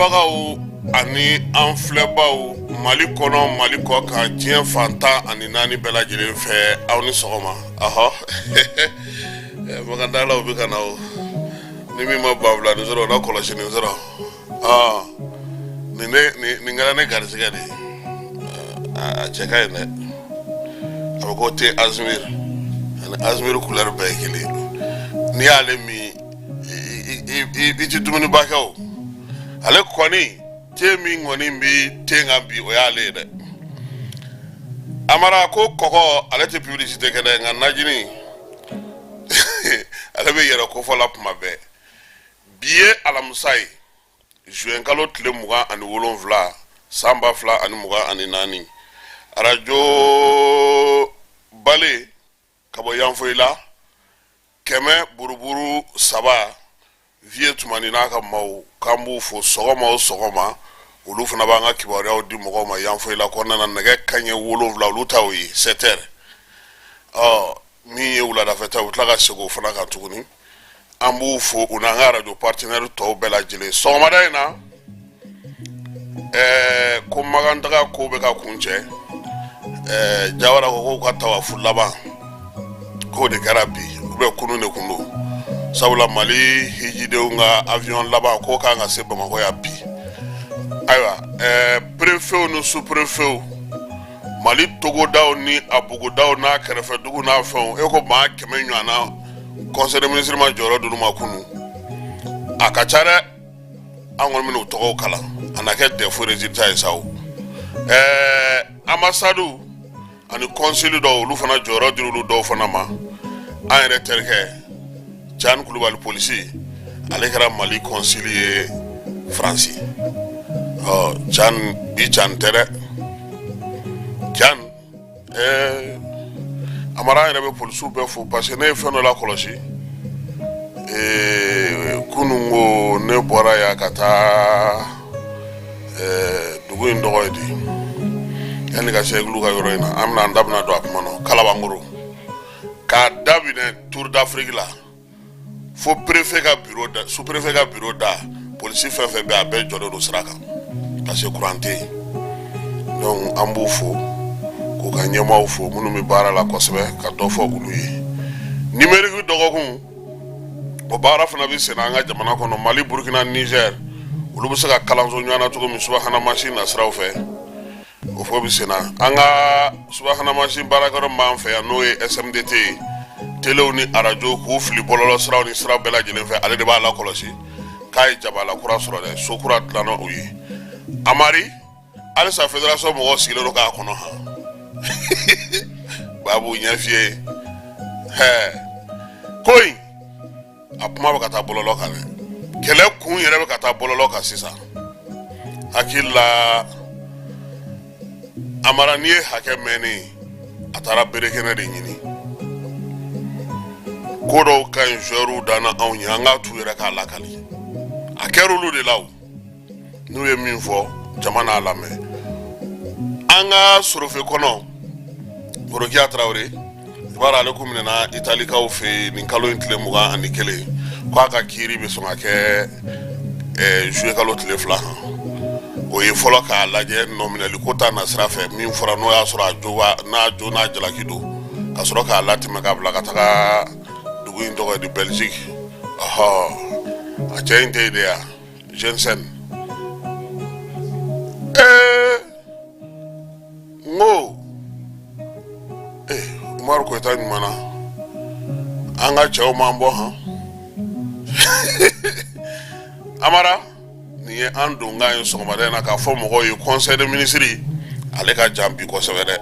lamɛnbagaw ani an filɛbaw Mali kɔnɔ, Mali kɔ kan, diɲɛ fan 14 bɛɛ lajɛlen fɛ, aw ni sɔgɔma. Ɔhɔ, makandalaw bɛ ka na o. Ni min ma banfula nin sɔrɔ, o na kɔlɔsi nin sɔrɔ. Nin nin kɛra ne garisɛgɛ de ye. A cɛ ka ɲi dɛ. A bɛ ko thé Azmir ani Azmir couleur bɛɛ ye kelen ye. N'i y'ale min, i ti dumuniba kɛ o. Ale kɔni, te min kɔni bi te kan bi, o y'ale ye dɛ. Amara ko kɔgɔ, ale tɛ publicité kɛ dɛ, nka najini, ale bɛ yɛrɛ kofɔ la kuma bɛɛ. Bi ye alamisa ye, juin kalo tile 27, san 2024. Arajo Bale ka bɔ Yanfoyila, kɛmɛ buruburu saba, Vieux Tumani n'a ka maaw, k'an b'u fo sɔgɔma o sɔgɔma. Olu fana b'an ka kibaruyaw di mɔgɔw ma Yanfoyila kɔnɔna na, nɛgɛ kanɲɛ 7, olu ta o ye 7 heures. Ɔ, min ye wuladafɛ ta, u tila ka segin o fana kan tuguni. An b'u fo, u n'an ka arajo partenaire tɔw bɛɛ lajɛlen. Sɔgɔmada in na, ko makantaga ko bɛ ka kuncɛ. Jawara ko k'u ka tawafu laban k'o de kɛra bi, u bɛ kunun de kun don, sabula Mali hijidenw ka avion laban k'o kan ka se Bamakɔ yan bi. Ayiwa, préfetw ni sous-préfetw, Mali togodaw ni a bugudaw n'a kɛrɛfɛ dugu n'a fɛnw, e ko maa 100 ɲɔgɔnna, conseil des ministres ma jɔyɔrɔ d'olu ma kunun. A ka ca dɛ. An kɔni bɛna o tɔgɔw kalan, a na kɛ DEF résultat ye sa o. Ambassade ani consul dɔw, olu fana jɔyɔrɔ dir'olu dɔw fana ma. An yɛrɛ terikɛ Jan Kulubali polisi, ale kɛra Mali consul ye Faransi. Ɔ, Jan bi, Jan tɛ dɛ, Jan. Amara, an yɛrɛ bɛ polisiw bɛɛ fo, parce que ne ye fɛn dɔ la kɔlɔsi kunun ko ne bɔra yan ka taa dugu in tɔgɔ ye di, yanni ka se ka yɔrɔ in na, an bɛna an da bɛna don a kuma na, Kalabankoro, k'a daminɛ Tour d'Afrique la fo préfet ka bureau da, sous préfet ka bureau da, polisi fɛn fɛn bɛ, a bɛɛ jɔlen don sira kan, parce que courant tɛ yen. Donc an b'u fo, k'u ka ɲɛmaaw fo, minnu bɛ baara la kosɛbɛ, ka dɔ fɔ olu ye. Numérique dɔgɔkun, o baara fana bɛ senna an ka jamana kɔnɔ. Mali, Burukina, Niger, olu bɛ se ka kalanso ɲɔgɔn na cogo min subahana mansin nasiraw fɛ, o fɔ bɛ senna. An ka subahana mansin baarakɛyɔrɔ min b'an fɛ yan, n'o ye SMDT ye, telew ni arajo k'u fili bɔlɔlɔ siraw ni sira bɛɛ lajɛlen fɛ, ale de b'a lakɔlɔsi. K'a ye jabala kura sɔrɔ dɛ, so kura dilanna o ye. Amari, halisa fédération mɔgɔw sigilen don k'a kɔnɔ han babu ɲɛ f'i ye. Hɛ, ko in a kuma bɛ ka taa bɔlɔlɔ kan dɛ. Kɛlɛ kun yɛrɛ bɛ ka taa bɔlɔlɔ kan sisan. Hakili la, Amara, n'i ye hakɛ mɛnnen, a taara berekɛnɛ de ɲini. Ko dɔw ka ɲi joueurs danna anw ye, an k'a t'u yɛrɛ k'a lakali. A kɛra olu de la o. N'u ye min fɔ, jama n'a lamɛn. An ka sorofe kɔnɔ, Worokiya Tarawele, i b'a dɔn, ale kun minɛna Italikaw fɛ yen nin kalo in tile 21, k'a ka kiiri bɛ sɔn ka kɛ juillet kalo tile 2 kan. O ye fɔlɔ k'a lajɛ nɔminɛli ko ta nasira fɛ, min fɔra, n'o y'a sɔrɔ a jo n'a jo n'a jalaki don, ka sɔrɔ k'a latɛmɛ k'a bila ka taga dugu in tɔgɔ ye di, Belgique. Ɔhɔ, a cɛ in tɛ yen de ya Jensen. N ko Umaru Koyita ɲuman na, an ka cɛw m'an bɔ han. Amara, nin ye an donkan ye sɔgɔmada in na, k'a fɔ mɔgɔw ye conseil des ministres, ale ka jan bi kosɛbɛ dɛ,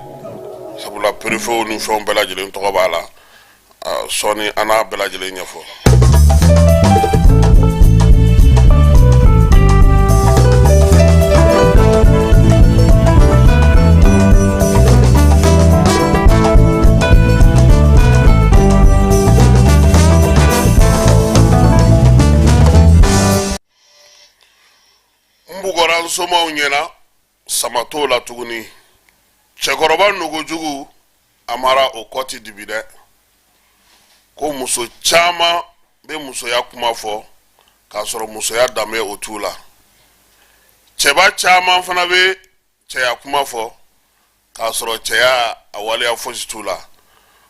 sabula préfetw ni fɛnw bɛɛ lajɛlen tɔgɔ b'a la. Sɔɔni an n'a bɛɛ lajɛlen ɲɛfɔ. N bugɔra n somaw ɲɛna, sama t'o la tuguni. Cɛkɔrɔba nogojugu, Amara, o kɔ ti dibi dɛ. Ko muso caman bɛ musoya kuma fɔ k'a sɔrɔ musoya danbe o t'u la. Cɛba caman fana bɛ cɛya kuma fɔ k'a sɔrɔ cɛya a waleya fosi t'u la.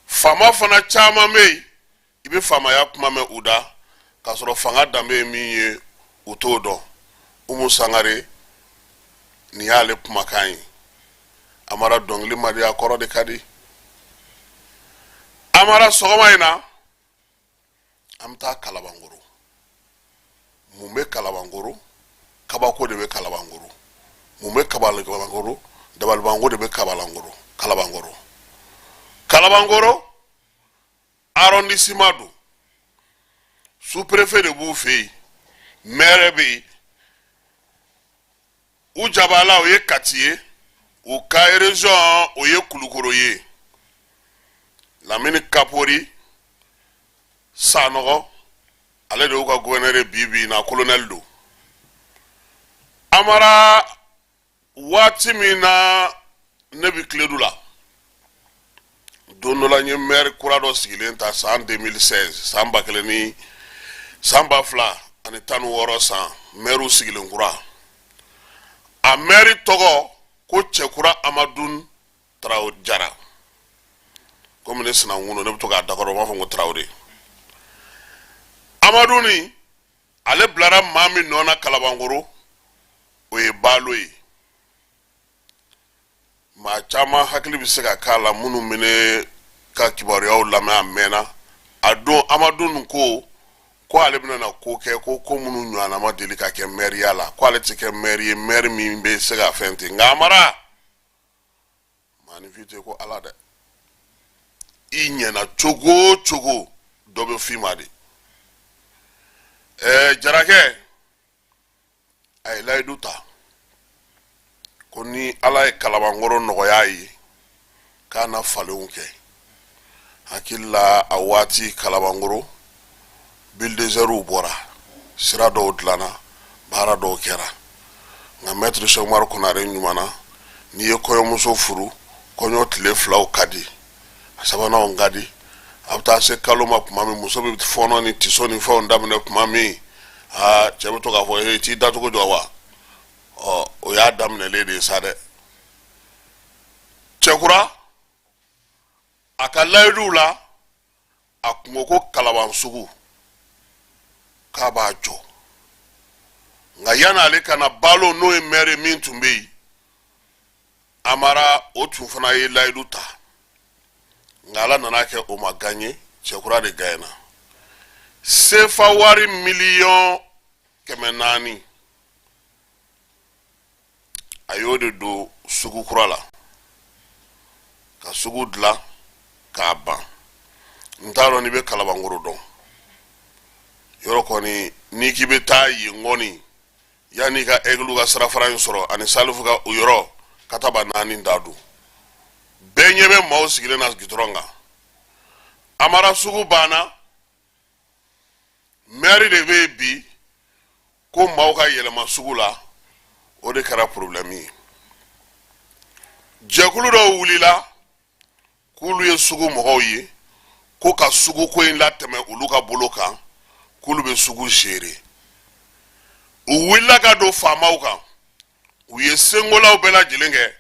Faama fana caman bɛ yen, i bɛ faamaya kuma mɛn u da k'a sɔrɔ fanga danbe ye min ye, u t'o dɔn. Umu Sangare, nin y'ale kumakan ye. Amara, dɔnkili man di, a kɔrɔ de ka di. Amara, sɔgɔma in na an bɛ taa Kalabankoro. Mun bɛ Kalabankoro? Kabako de bɛ Kalabankoro. Mun bɛ Kalabankoro? Dabalibanko de bɛ Kalabankoro. Kalabankoro, Kalabankoro arrondissement don. Sous-préfet de b'u fɛ yen, maire bɛ yen. U jabala, o ye Kati ye. U ka région, o ye Kulukoro ye. Lamini Kapori Sanɔgɔ, ale de y'u ka gouverneur ye bi bi in na, colonel don. Amara, waati min na ne bɛ Kiledu la, don dɔ la n ye maire kura dɔ sigilen ta san 2016, san ba kelen ni san 2016 san, maire sigilen kura. A maire tɔgɔ ko Cɛkura Amadun Tarawele Jara. Komi ne sinankun don, ne bɛ to k'a dakɔrɔ, n b'a fɔ ko Tarawele Amaduni. Ale bilara maa min nɔ na Kalabankoro, o ye Baalo ye. Maa caman hakili bɛ se ka k'a la, minnu bɛ ne ka kibaruyaw lamɛn a mɛnna. A don Amadun ko ko ale bɛna na ko kɛ, ko ko minnu ɲɔgɔnna ma deli ka kɛ mɛriya la, ko ale tɛ kɛ mɛri ye, mɛri min bɛ se ka fɛn ten. Nka Amara, maaninfin tɛ ko Ala dɛ. I ɲɛna cogo o cogo, dɔ bɛ f'i ma de. Jarakɛ, a ye layidu ta ko ni Ala ye Kalabankɔrɔ nɔgɔya ye, k'a na falenw kɛ. Hakili la, a waati Kalabankɔrɔ bulldozerw bɔra, sira dɔw dilanna, baara dɔw kɛra. Nka mɛtiri Sɛkumaru Konare ɲuman na, n'i ye kɔɲɔmuso furu, kɔɲɔ tile filaw ka di, a sabananw ka di, a bɛ taa se kalo ma tuma min, muso bɛ fɔɔnɔ ni tiso ni fɛnw daminɛ tuma min, aa, cɛ bɛ to k'a fɔ: e t'i dacogo jɔ wa? Ɔ, o y'a daminɛlen de ye sa dɛ. Cɛkura, a ka layiduw la, a kun ko ko Kalaban sugu k'a b'a jɔ. Nka yan'ale ka na, Balo, n'o ye mɛri min tun bɛ yen, Amara, o tun fana ye layidu ta. Nka Ala nana kɛ o ma gaɲe, Cɛkura de gaɲena. Sefa wari 400 000 000, a y'o de don sugu kura la ka sugu dilan k'a ban. N t'a dɔn n'i bɛ Kalabankoro dɔn yɔrɔ kɔni. N'i k'i bɛ taa yen kɔni, yanni i ka Aigle ka sirafara in sɔrɔ ani Salifu ka o yɔrɔ, kataba naani da don, bɛɛ ɲɛ bɛ maaw sigilen na gitɔrɔn kan. Amara, sugu banna, mɛri de bɛ yen bi. Ko maaw ka yɛlɛma sugu la, o de kɛra problème ye. Jɛkulu dɔw wulila k'olu ye sugu mɔgɔw ye, ko ka sugu ko in latɛmɛ olu ka bolo kan, k'olu bɛ sugu gérer. U wulila ka don faamaw kan, u ye senkolaw bɛɛ lajɛlen kɛ.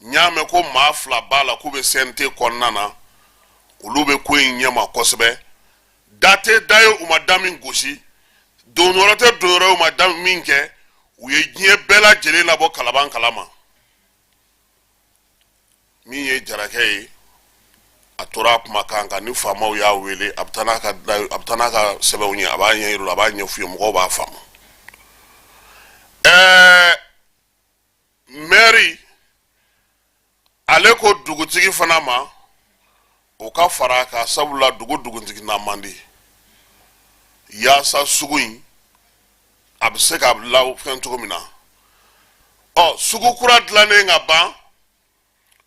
N y'a mɛn ko maa fila b'a la k'u bɛ CNT kɔnɔna na, olu bɛ ko in ɲɛma kosɛbɛ. Da tɛ da ye, u ma da min gosi, donyɔrɔ tɛ donyɔrɔ ye, u ma da min kɛ. U ye diɲɛ bɛɛ lajɛlen labɔ Kalaban kalama. Min ye Jarakɛ ye, a tora a kumakan kan. Ni faamaw y'a wele, a bɛ taa n'a ka a bɛ taa n'a ka sɛbɛnw ye, a b'a ɲɛ yir'u la, a b'a ɲɛf'u ye, mɔgɔw b'a faamu. Mɛri, ale ko dugutigi fana ma o ka fara a kan, sabula dugu dugutigi na man di, yaasa sugu in a bɛ se ka la fɛn cogo min na. Ɔ, sugu kura dilannen ka ban,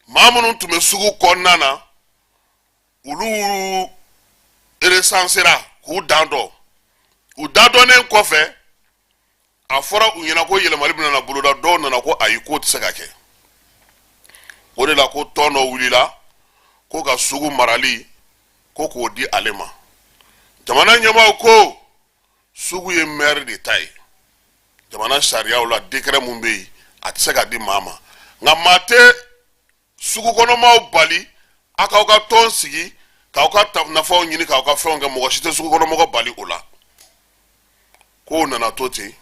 maa minnu tun bɛ sugu kɔnɔna na, olu resansera k'u dan dɔn. U da dɔnnen kɔfɛ, a fɔra u ɲɛna ko yɛlɛmali bɛna na boloda. Dɔw nana ko ayi, k'o tɛ se ka kɛ. O de la ko tɔn dɔ wulila ko ka sugu marali ko k'o di ale ma. Jamana ɲɛmaaw ko sugu ye mɛri de ta ye. Jamana sariyaw la, décret mun bɛ yen, a tɛ se ka di maa ma. Nka maa tɛ sugukɔnɔmaaw bali a k'aw ka tɔn sigi, k'aw ka nafaw ɲini, k'aw ka fɛnw kɛ. Mɔgɔ si tɛ sugukɔnɔmɔgɔ bali o la. Kow nana to ten,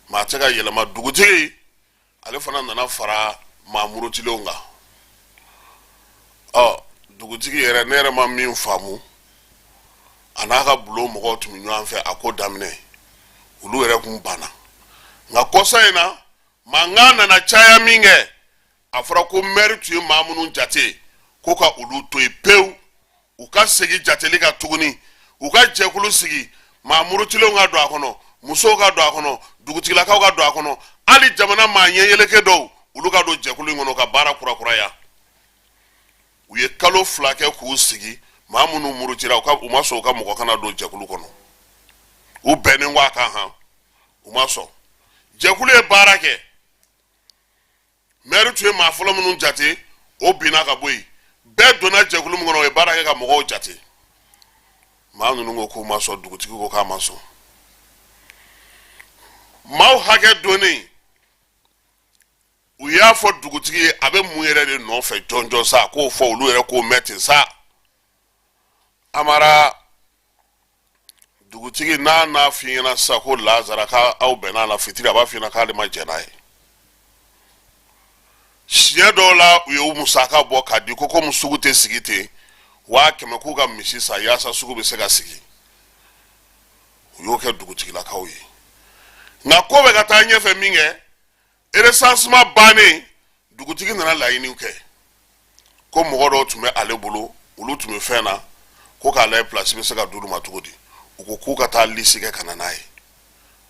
maa tɛ ka yɛlɛma. Dugutigi ale fana nana fara maa murutilenw kan. Ɔ, dugutigi yɛrɛ, ne yɛrɛ ma min faamu, a n'a ka bulon mɔgɔw tun bɛ ɲɔgɔn fɛ a ko daminɛ, olu yɛrɛ kun banna. Nka kɔsa in na, mankan nana caya min kɛ, a fɔra ko mɛri tun ye maa minnu jate, ko ka olu to yen pewu, u ka segin jateli kan tuguni, u ka jɛkulu sigi, maa murutilenw ka don a kɔnɔ, musow ka don a kɔnɔ, dugutigilakaw ka don a kɔnɔ, hali jamana maa ɲɛyeleke dɔw, olu ka don jɛkulu in kɔnɔ ka baara kurakuraya. U ye kalo 2 kɛ k'u sigi. Maa minnu murutira, u ma sɔn u ka mɔgɔ kana don jɛkulu kɔnɔ. U bɛnnen ko a kan han, u ma sɔn. Jɛkulu ye baara kɛ. Mɛri tun ye maa fɔlɔ minnu jate, o binna ka bɔ yen. Bɛɛ donna jɛkulu min kɔnɔ, o ye baara kɛ ka mɔgɔw jate. Maa ninnu ko k'u ma sɔn, dugutigi ko k'a ma sɔn. Maaw hakɛ donnen, u y'a fɔ dugutigi ye, a bɛ mun yɛrɛ de nɔfɛ jɔnjɔn sa, k'o fɔ olu yɛrɛ k'o mɛn ten sa. Amara, dugutigi n'a f'i ɲɛna sisan ko lazara k'aw bɛnna la fitiri, a b'a f'i ɲɛna k'ale ma jɛn n'a ye. Siɲɛ dɔw la, u ye musaka bɔ k'a di ko komi sugu tɛ sigi ten, 100 000, k'u ka misi san yaasa sugu bɛ se ka sigi. U y'o kɛ dugutigilakaw ye. Nka ko bɛ ka taa ɲɛfɛ min kɛ, recensement bannen, dugutigi nana laɲiniw kɛ ko mɔgɔ dɔw tun bɛ ale bolo, olu tun bɛ fɛn na, ko k'a lajɛ place bɛ se ka d'olu ma cogo di. U ko k'u ka taa lisi kɛ ka na n'a ye.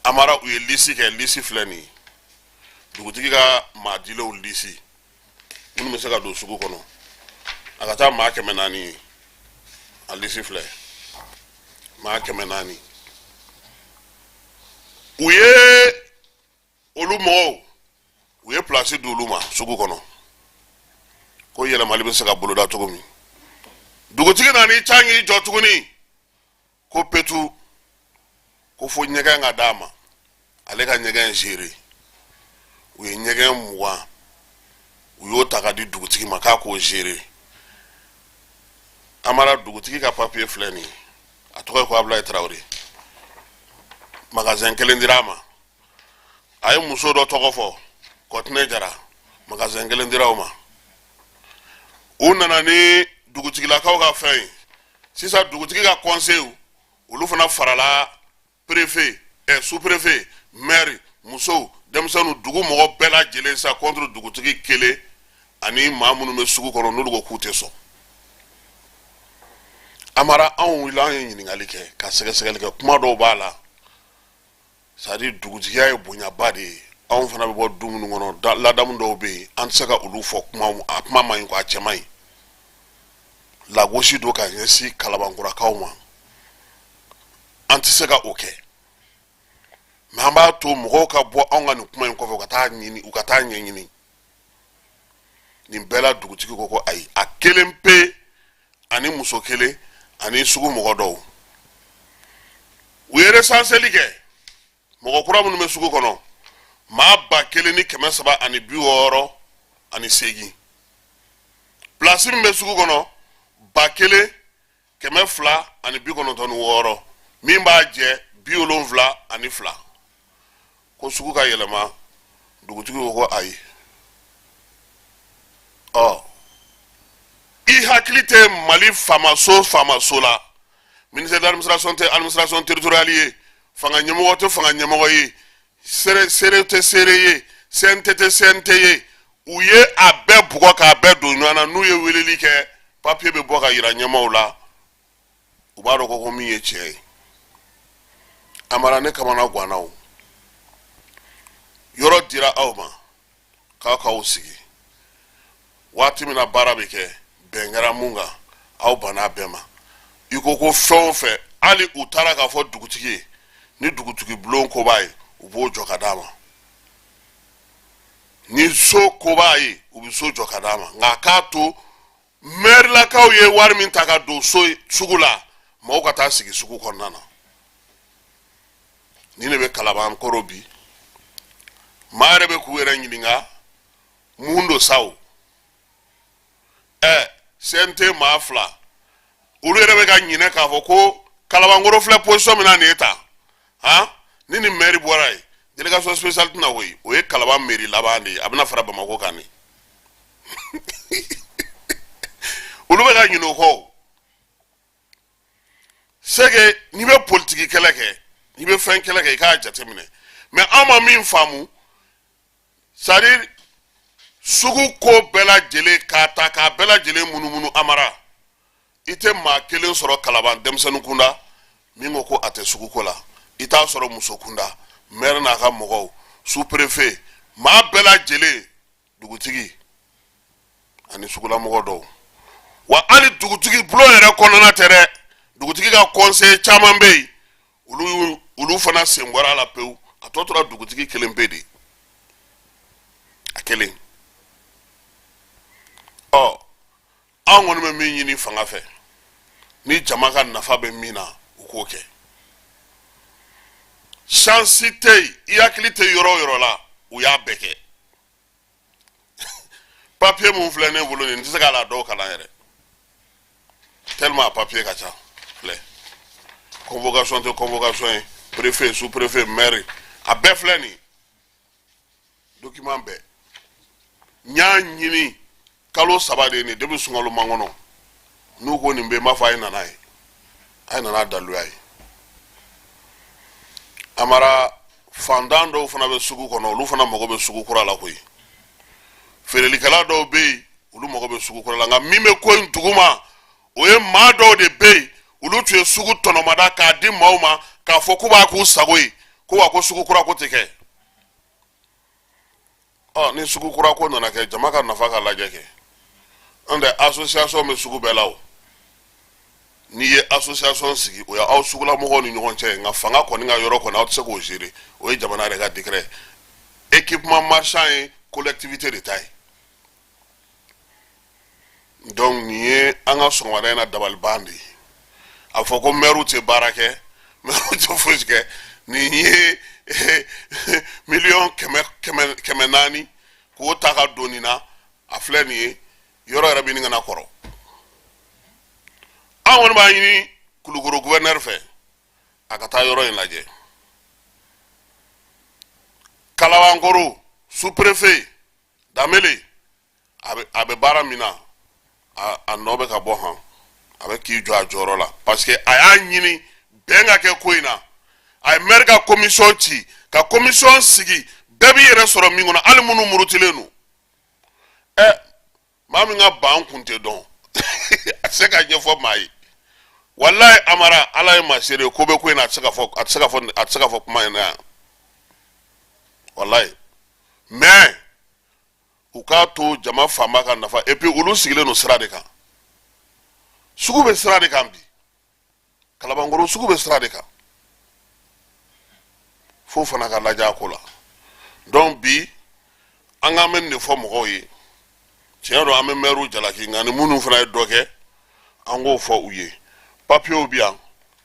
Amara, u ye lisi kɛ. Lisi filɛ nin ye, dugutigi ka maa dilenw lisi, minnu bɛ se ka don sugu kɔnɔ, a ka taa maa 400 ye. A lisi filɛ, maa 400. U ye olu mɔgɔw, u ye pilasi di olu ma sugu kɔnɔ, ko yɛlɛmali bɛ se ka boloda cogo min. Dugutigi nana i can k'i jɔ tuguni ko petu, ko fo ɲɛgɛn ka d'a ma, ale ka ɲɛgɛn gérer. U ye ɲɛgɛn 20, u y'o ta ka di dugutigi ma k'a k'o gérer. Amara, dugutigi ka papiye filɛ nin ye, a tɔgɔ ye ko Abulayi Tarawele. Magasin kelen dira a ma. A ye muso dɔ tɔgɔ fɔ, Kɔtinɛ Jara. Magasin kelen dira o ma. U nana ni dugutigilakaw ka fɛn ye sisan, dugutigi ka conseil, olu fana farala préfet, sous préfet, maire, musow, denmisɛnninw, dugu mɔgɔ bɛɛ lajɛlen sa contre dugutigi kelen ani maa minnu bɛ sugu kɔnɔ, n'olu ko k'u tɛ sɔn. Amara, anw wulila, an ye ɲininkali kɛ, ka sɛgɛsɛgɛli kɛ. Kuma dɔw b'a la, c'est à dire dugutigiya ye bonyaba de ye. Anw fana bɛ bɔ du minnu kɔnɔ, ladamu dɔw bɛ yen, an tɛ se ka olu fɔ. Kuma, a kuma man ɲi, a cɛ man ɲi, lagosi don ka ɲɛsin Kalabankurakaw ma. An tɛ se ka o kɛ, mais an b'a to mɔgɔw ka bɔ anw ka nin kuma in kɔfɛ, u ka taa ɲini, u ka taa ɲɛɲini nin bɛɛ la. Dugutigi ko ko ayi, a kelen pe ani muso kelen ani sugu mɔgɔ dɔw. U ye recenseli kɛ, mɔgɔ kura minnu bɛ sugu kɔnɔ, maa 1368. Pilasi min bɛ sugu kɔnɔ, 1296, min b'a jɛ 72. Ko sugu ka yɛlɛma, dugutigi ko ko ayi. Ɔ, i hakili tɛ Mali faamaso, faamaso la, ministère de l'administration tɛ administration territoriale ye, fanga ɲɛmɔgɔ tɛ fanga ɲɛmɔgɔ ye, seere seere tɛ seere ye, CNT tɛ CNT ye. U ye a bɛɛ bugɔ k'a bɛɛ don ɲɔgɔn na. N'u ye weleli kɛ, papiye bɛ bɔ ka yira ɲɛmaaw la, u b'a dɔn ko min ye tiɲɛ ye. Amara, ne kamana ganna. O yɔrɔ dira aw ma k'aw k'aw sigi waati min na, baara bɛ kɛ, bɛn kɛra mun kan, aw banna a bɛɛ ma. I ko ko fɛn o fɛn, hali u taara k'a fɔ dugutigi ye, ni dugutigi bulon ko b'a ye, u b'o jɔ ka d'a ma, ni so ko b'a ye, u bɛ so jɔ ka d'a ma. Nka k'a to mɛrilakaw ye wari min ta ka don so sugu la, maaw ka taa sigi sugu kɔnɔna na. Nin de bɛ Kalabankɔrɔ bi. Maa yɛrɛ bɛ k'u yɛrɛ ɲininka mun don sa o. CNT maa fila, olu yɛrɛ bɛ ka ɲinɛ k'a fɔ ko Kalabankɔrɔ filɛ position min na nin ye tan, han, ni nin maire bɔra yen, délégation spéciale tɛna koyi. O ye Kalaban mairie laban de ye, a bɛna fara Bamakɔ kan de. Olu bɛ ka ɲinɛ o kɔ. C'est que n'i bɛ politiki kɛlɛ kɛ, n'i bɛ fɛn kɛlɛ kɛ, i k'a jateminɛ. Mais an ma min faamu, c'est à dire sugu ko bɛɛ lajɛlen k'a ta k'a bɛɛ lajɛlen munumunu, Amara, i tɛ maa kelen sɔrɔ Kalaban denmisɛnnin kunda min ko ko a tɛ sugu ko la. I t'a sɔrɔ muso kunda, maire n'a ka mɔgɔw, sous préfet, maa bɛɛ lajɛlen, dugutigi ani sugulamɔgɔ dɔw. Wa hali dugutigi bulon yɛrɛ kɔnɔna tɛ dɛ, dugutigi ka conseil caman bɛ yen, olu fana sen bɔra a la pewu. A tɔ tora dugutigi kelen pe de, a kelen. Ɔ, anw kɔni bɛ min ɲini fanga fɛ, ni jama ka nafa bɛ min na, u k'o kɛ. Chance tɛ yen, i hakili tɛ yɔrɔ o yɔrɔ la, u y'a bɛɛ kɛ. Papier mun filɛ ne bolo nin, n tɛ se k'a la dɔw kalan yɛrɛ, tellement a papier ka ca. Filɛ, convocation tɛ convocation ye, préfet, sous préfet, maire, a bɛɛ filɛ nin document bɛɛ. N y'a ɲini kalo 3 de ye nin, depuis sunkalo makɔnɔ. N'u ko nin bɛ, n b'a fɔ a ye nana ye, a ye nana daluya ye. Amara, fantan dɔw fana bɛ sugu kɔnɔ, olu fana mago bɛ sugu kura la koyi. Feerelikɛla dɔw bɛ yen, olu mago bɛ sugu kura la. Nka min bɛ ko in duguma, o ye maa dɔw de bɛ yen, olu tun ye sugu tɔnɔmada k'a di maaw ma k'a fɔ k'u b'a k'u sago ye, ko wa ko sugu kura ko tɛ kɛ. Ɔ, ni sugu kura ko nana kɛ, jama ka nafa ka lajɛ kɛ. An tɛ association bɛ sugu bɛɛ la o. N'i ye association sigi, o y'aw sugulamɔgɔw ni ɲɔgɔn cɛ ye, nka fanga kɔni ka yɔrɔ kɔni, aw tɛ se k'o gérer. O ye jamana yɛrɛ ka décret. Équipement marchand ye collectivité de ta ye. Donc nin ye an ka sɔgɔmada in na dabaliban de ye. A fɔ ko maire tɛ baara kɛ, maire tɛ fosi kɛ. Nin ye miliyɔn 400 k'o ta ka don nin na. A filɛ nin ye, yɔrɔ yɛrɛ bɛ ɲini ka na kɔrɔ. An kɔni b'a ɲini Kulukoro gouverneur fɛ, a ka taa yɔrɔ in lajɛ. Kalabankoro sous préfet Danbele, a bɛ baara min na, a nɔ bɛ ka bɔ han. A bɛ k'i jɔ a jɔyɔrɔ la, parce que a y'a ɲini bɛn ka kɛ ko in na. A ye maire ka commission ci, ka commission sigi, bɛɛ b'i yɛrɛ sɔrɔ min kɔnɔ, hali minnu murutilen don. Ɛ, maa min ka ban kun tɛ dɔn, a tɛ se ka ɲɛfɔ maa ye. Walayi Amara, Ala ye maa seere ye, ko bɛ ko in na, a tɛ se ka fɔ, a tɛ se ka fɔ, a tɛ se ka fɔ kuma in na yan, walayi. Mais u k'a to jama fanba ka nafa. Et puis olu sigilen don sira de kan, sugu bɛ sira de kan bi. Kalabankoro sugu bɛ sira de kan, fo fana ka lajɛ a ko la. Donc bi an k'an bɛ nin de fɔ mɔgɔw ye. Tiɲɛ don, an bɛ mɛriw jalaki, nka ni minnu fana ye dɔ kɛ, an k'o fɔ u ye. Papiyew bi yan,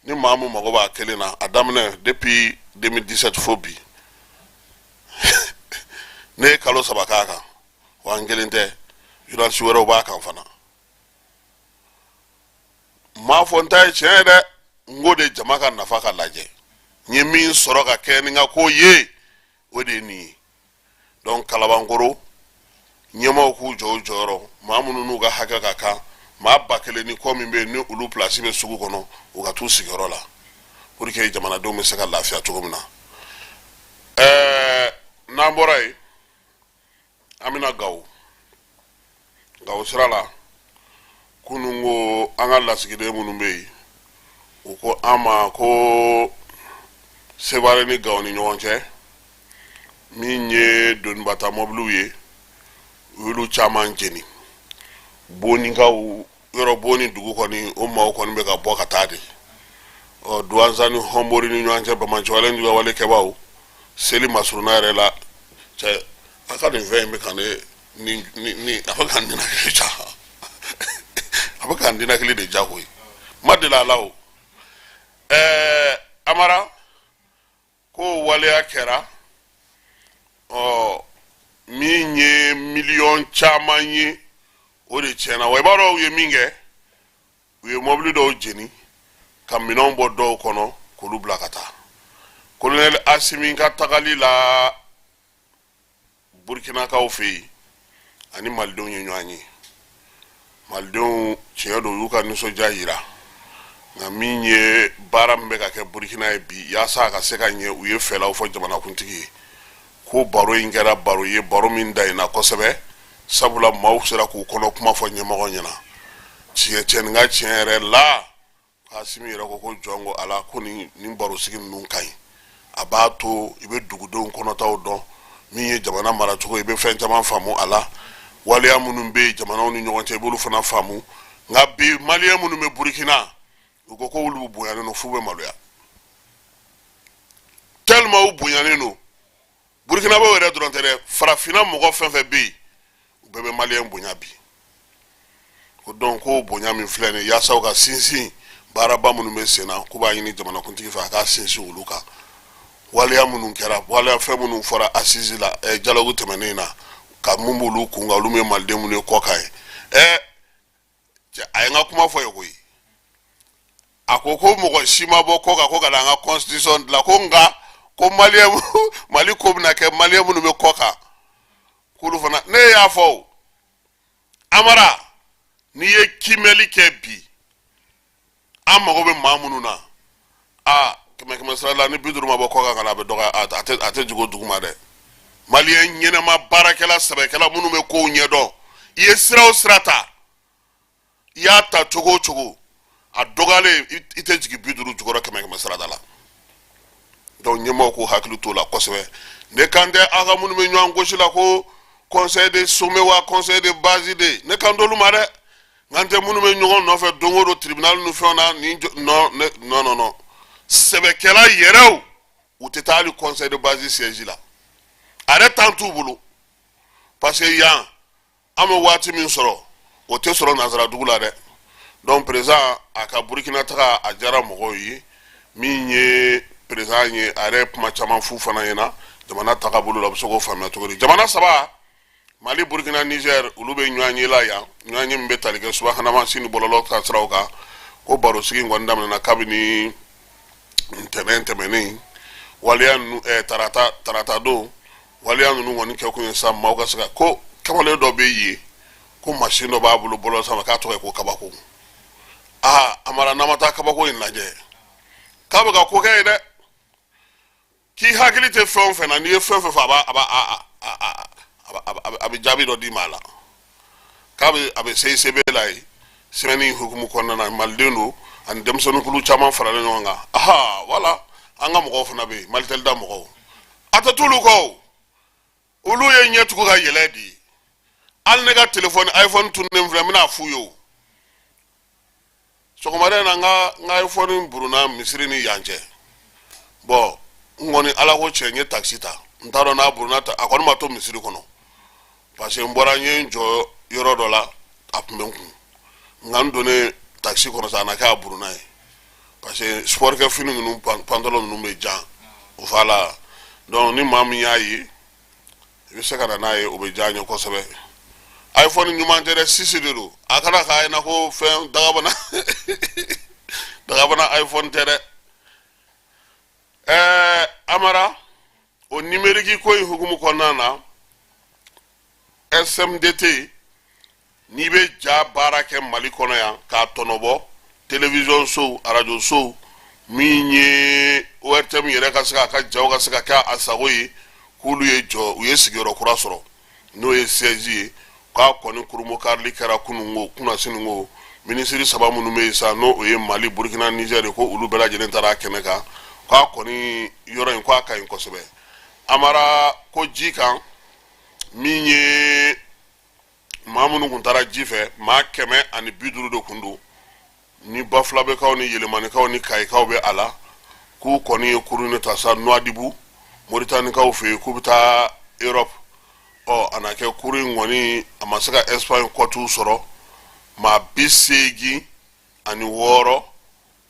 ni maa min mago b'a kelen na, a daminɛ depuis 2017 fo bi, ne ye kalo 3 k'a kan. Wa n kelen tɛ, journaliste wɛrɛw b'a kan fana. N m'a fɔ n ta ye tiɲɛ ye dɛ, n ko de jama ka nafa ka lajɛ. N ye min sɔrɔ ka kɛ ni n ka ko ye, o de ye nin ye. Donc Kalabankoro ɲɛmaaw k'u jɔ u jɔyɔrɔ. Maa minnu n'u ka hakɛ ka kan, maa 1000 ni kɔ min bɛ yen, ni olu place bɛ sugu kɔnɔ, u ka t'u sigiyɔrɔ la pour que jamanadenw bɛ se ka lafiya cogo min na. N'an bɔra yen, an bɛna Gawo. Gawo sira la, kunun ko an ka lasigiden minnu bɛ yen, u ko an ma ko Sevare ni Gawo ni ɲɔgɔn cɛ, min ye donibata mɔbiliw ye, u y'olu caman jeni. Bonikaw yɔrɔ, Boni dugu kɔni, o maaw kɔni bɛ ka bɔ ka taa de. Ɔ, Duwanza ni Hɔnbori ni ɲɔgɔn cɛ, banbaanciwale ni wale kɛbaaw seli masurunna yɛrɛ la. Cɛ, a ka nin fɛn in bɛ ka ne ni ni ni a bɛ ka n ninakili ja, a bɛ ka n ninakili de ja koyi. N ma deli a la o. Amara ko Ko waleya kɛra, ɔ min ye miliyɔn caman ye, o de tiɲɛna. Wa i b'a dɔn u ye min kɛ? U ye mɔbili dɔw jeni ka minɛnw bɔ dɔw kɔnɔ k'olu bila ka taa. Kolonɛli Asimi ka tagali la Burkinakaw fɛ yen, ani malidenw ye ɲɔgɔn ye. Malidenw, tiɲɛ don, u y'u ka nisɔndiya yira, nka min ye baara min bɛ ka kɛ Burkina ye bi yaasa a ka se ka ɲɛ, u ye fɛlaw fɔ jamanakuntigi ye. Ko baro in kɛra baro ye, baro min dayina kosɛbɛ, sabula maaw sera k'u kɔnɔ kuma fɔ ɲɛmɔgɔ ɲɛna. Tiɲɛ tiɲɛ ka tiɲɛ yɛrɛ la, Asimi yɛrɛ ko ko jɔn ko Ala ko nin barosigi ninnu ka ɲi, a b'a to i bɛ dugudenw kɔnɔtaw dɔn, min ye jamana maracogo, i bɛ fɛn caman faamu a la, waleya minnu bɛ yen jamanaw ni ɲɔgɔn cɛ, i b'olu fana faamu. Nka bi, maliyɛn minnu bɛ Burukina, u ko k'olu bonyanen don f'u bɛ maloya, tellement u bonyanen don. Burukinabew yɛrɛ dɔrɔn tɛ dɛ, farafinna mɔgɔ fɛn fɛn bɛ yen, u bɛɛ bɛ maliyɛn bonya bi. Ko donc ko bonya min filɛ nin ye, yaasa u ka sinsin baaraba minnu bɛ sen na, k'u b'a ɲini jamanakuntigi fɛ a k'a sinsin olu kan. Waleya minnu kɛra, waleya fɛn minnu fɔra assise la, dialogue tɛmɛnen na, ka mun b'olu kun kan, olu min ye maliden minnu ye kɔ kan ye. Cɛ, a ye n ka kuma fɔ ye koyi. A ko ko mɔgɔ si ma bɔ kɔ kan ko ka na an ka constitution dilan, ko nka ko maliyɛn, Mali ko bɛna kɛ maliyɛn minnu bɛ kɔ kan, k'olu fana. Ne y'a fɔ o, Amara, n'i ye kiimɛli kɛ bi, an mago bɛ maa minnu na, a kɛmɛ kɛmɛ sara la, ni 50 ma bɔ kɔ kan ka na, a bɛ dɔgɔya, a tɛ jigin o duguma dɛ. Maliyɛn ɲɛnɛma, baarakɛla, sɛbɛkɛla minnu bɛ kow ɲɛdɔn, i ye sira o sira ta, i y'a ta cogo o cogo, a dɔgɔyalen i tɛ jigin 50 jukɔrɔ kɛmɛ kɛmɛ sarada la. Donc ɲɛmaaw k'u hakili t'o la kosɛbɛ. Ne kan tɛ aw ka minnu bɛ ɲɔgɔn gosi la ko conseil de sommet wa conseil de base de, ne kan t'olu ma dɛ. Nka n tɛ minnu bɛ ɲɔgɔn nɔfɛ don o don tribunal ni fɛnw na nin, non non non non, sɛbɛkɛla yɛrɛw, u tɛ taa hali conseil de base siège la, a yɛrɛ temps t'u bolo, parce que yan an bɛ waati min sɔrɔ, o tɛ sɔrɔ nansaradugu la dɛ. Donc président a ka Burukina taga, a diyara mɔgɔw ye. Min ye président ye, a yɛrɛ ye kuma caman f'u fana ɲɛna jamana tagabolo la, u bɛ se k'o faamuya cogo di. Jamana saba, Mali, Burukina, Niger, olu bɛ ɲɔgɔn ye la yan, ɲɔgɔn ye min bɛ tali kɛ subahana mansin ni bɔlɔlɔ ka siraw kan. Ko barosigi in kɔni daminɛna kabini ntɛnɛn tɛmɛnen. Waleya ninnu, tarata, tarata don, waleya ninnu kɔni kɛ kun ye sa maaw ka se ka ko kamalen dɔ bɛ yen ko masin dɔ b'a bolo bɔlɔlɔ sanfɛ k'a tɔgɔ ye ko Kabako. Aa Amara, n'an ma taa Kabako in lajɛ, k'a bɛ ka ko kɛ ye dɛ, k'i hakili tɛ fɛn o fɛn na, n'i ye fɛn fɛn fɔ, a b'a a b'a a a bɛ jaabi dɔ d'i ma a la. K'a bɛ a bɛ CICB la yen semaine hukumu kɔnɔna na. Maliden don, ani denmisɛnninkulu caman faralen ɲɔgɔn kan. Aha, wala an ka mɔgɔw fana bɛ yen, Malitel da mɔgɔw, a tɛ t'olu kɔ o, olu ye ɲɛ tugu ka yɛlɛ de ye. Hali ne ka telefɔni iPhone tununnen filɛ, n bɛna f'u ye o sɔgɔmada in na. N ka iPhone burunna misiri ni yan cɛ. Bɔn, n kɔni, Ala ko cɛ, n ye takisi ta, n t'a dɔn n'a burunna ta, a kɔni ma to misiri kɔnɔ, parce que n bɔra, n ye n jɔ yɔrɔ dɔ la, a tun bɛ n kun, nka n donnen takisi kɔnɔ sa, a na kɛ a burunna ye, parce que sport kɛ fini ninnu, pantalon ninnu bɛ jan. Voilà, donc ni maa min y'a ye, i bɛ se ka na n'a ye, o bɛ diya n ye kosɛbɛ. iPhone ɲuman tɛ dɛ, sisi de don. A kana k'a ɲɛna ko fɛn dagabana dagabana iPhone tɛ dɛ. Amara, o numérique ko in hukumu kɔnɔna na, SMDT, n'i bɛ ja baara kɛ Mali kɔnɔ yan k'a tɔnɔbɔ, télévision sow, arajo sow, min ye ORTM yɛrɛ ka se k'a ka jaw ka se ka kɛ a sago ye, k'olu ye jɔ, u ye sigiyɔrɔ kura sɔrɔ, n'o ye siège ye. K'a kɔni kurunbonkarili kɛra kununko kunasini. Minisiri saba minnu bɛ yen sa, n'o o ye Mali, Burukina, Niger, ko olu bɛɛ lajɛlen taara a kɛnɛ kan. K'a kɔni yɔrɔ in, k'a ka ɲi kosɛbɛ. Amara, ko ji kan, min ye maa minnu kun taara ji fɛ, maa 150 de kun don, ni Bafulabɛkaw ni Yelemanikaw ni Kayikaw bɛ a la. K'u kɔni ye kurun de ta sa Nuwadibu, Moritanikaw fɛ yen, k'u bɛ taa Europe. Ɔ a na kɛ kurun in kɔni, a ma se ka Espagne kɔtiw sɔrɔ. Maa 86,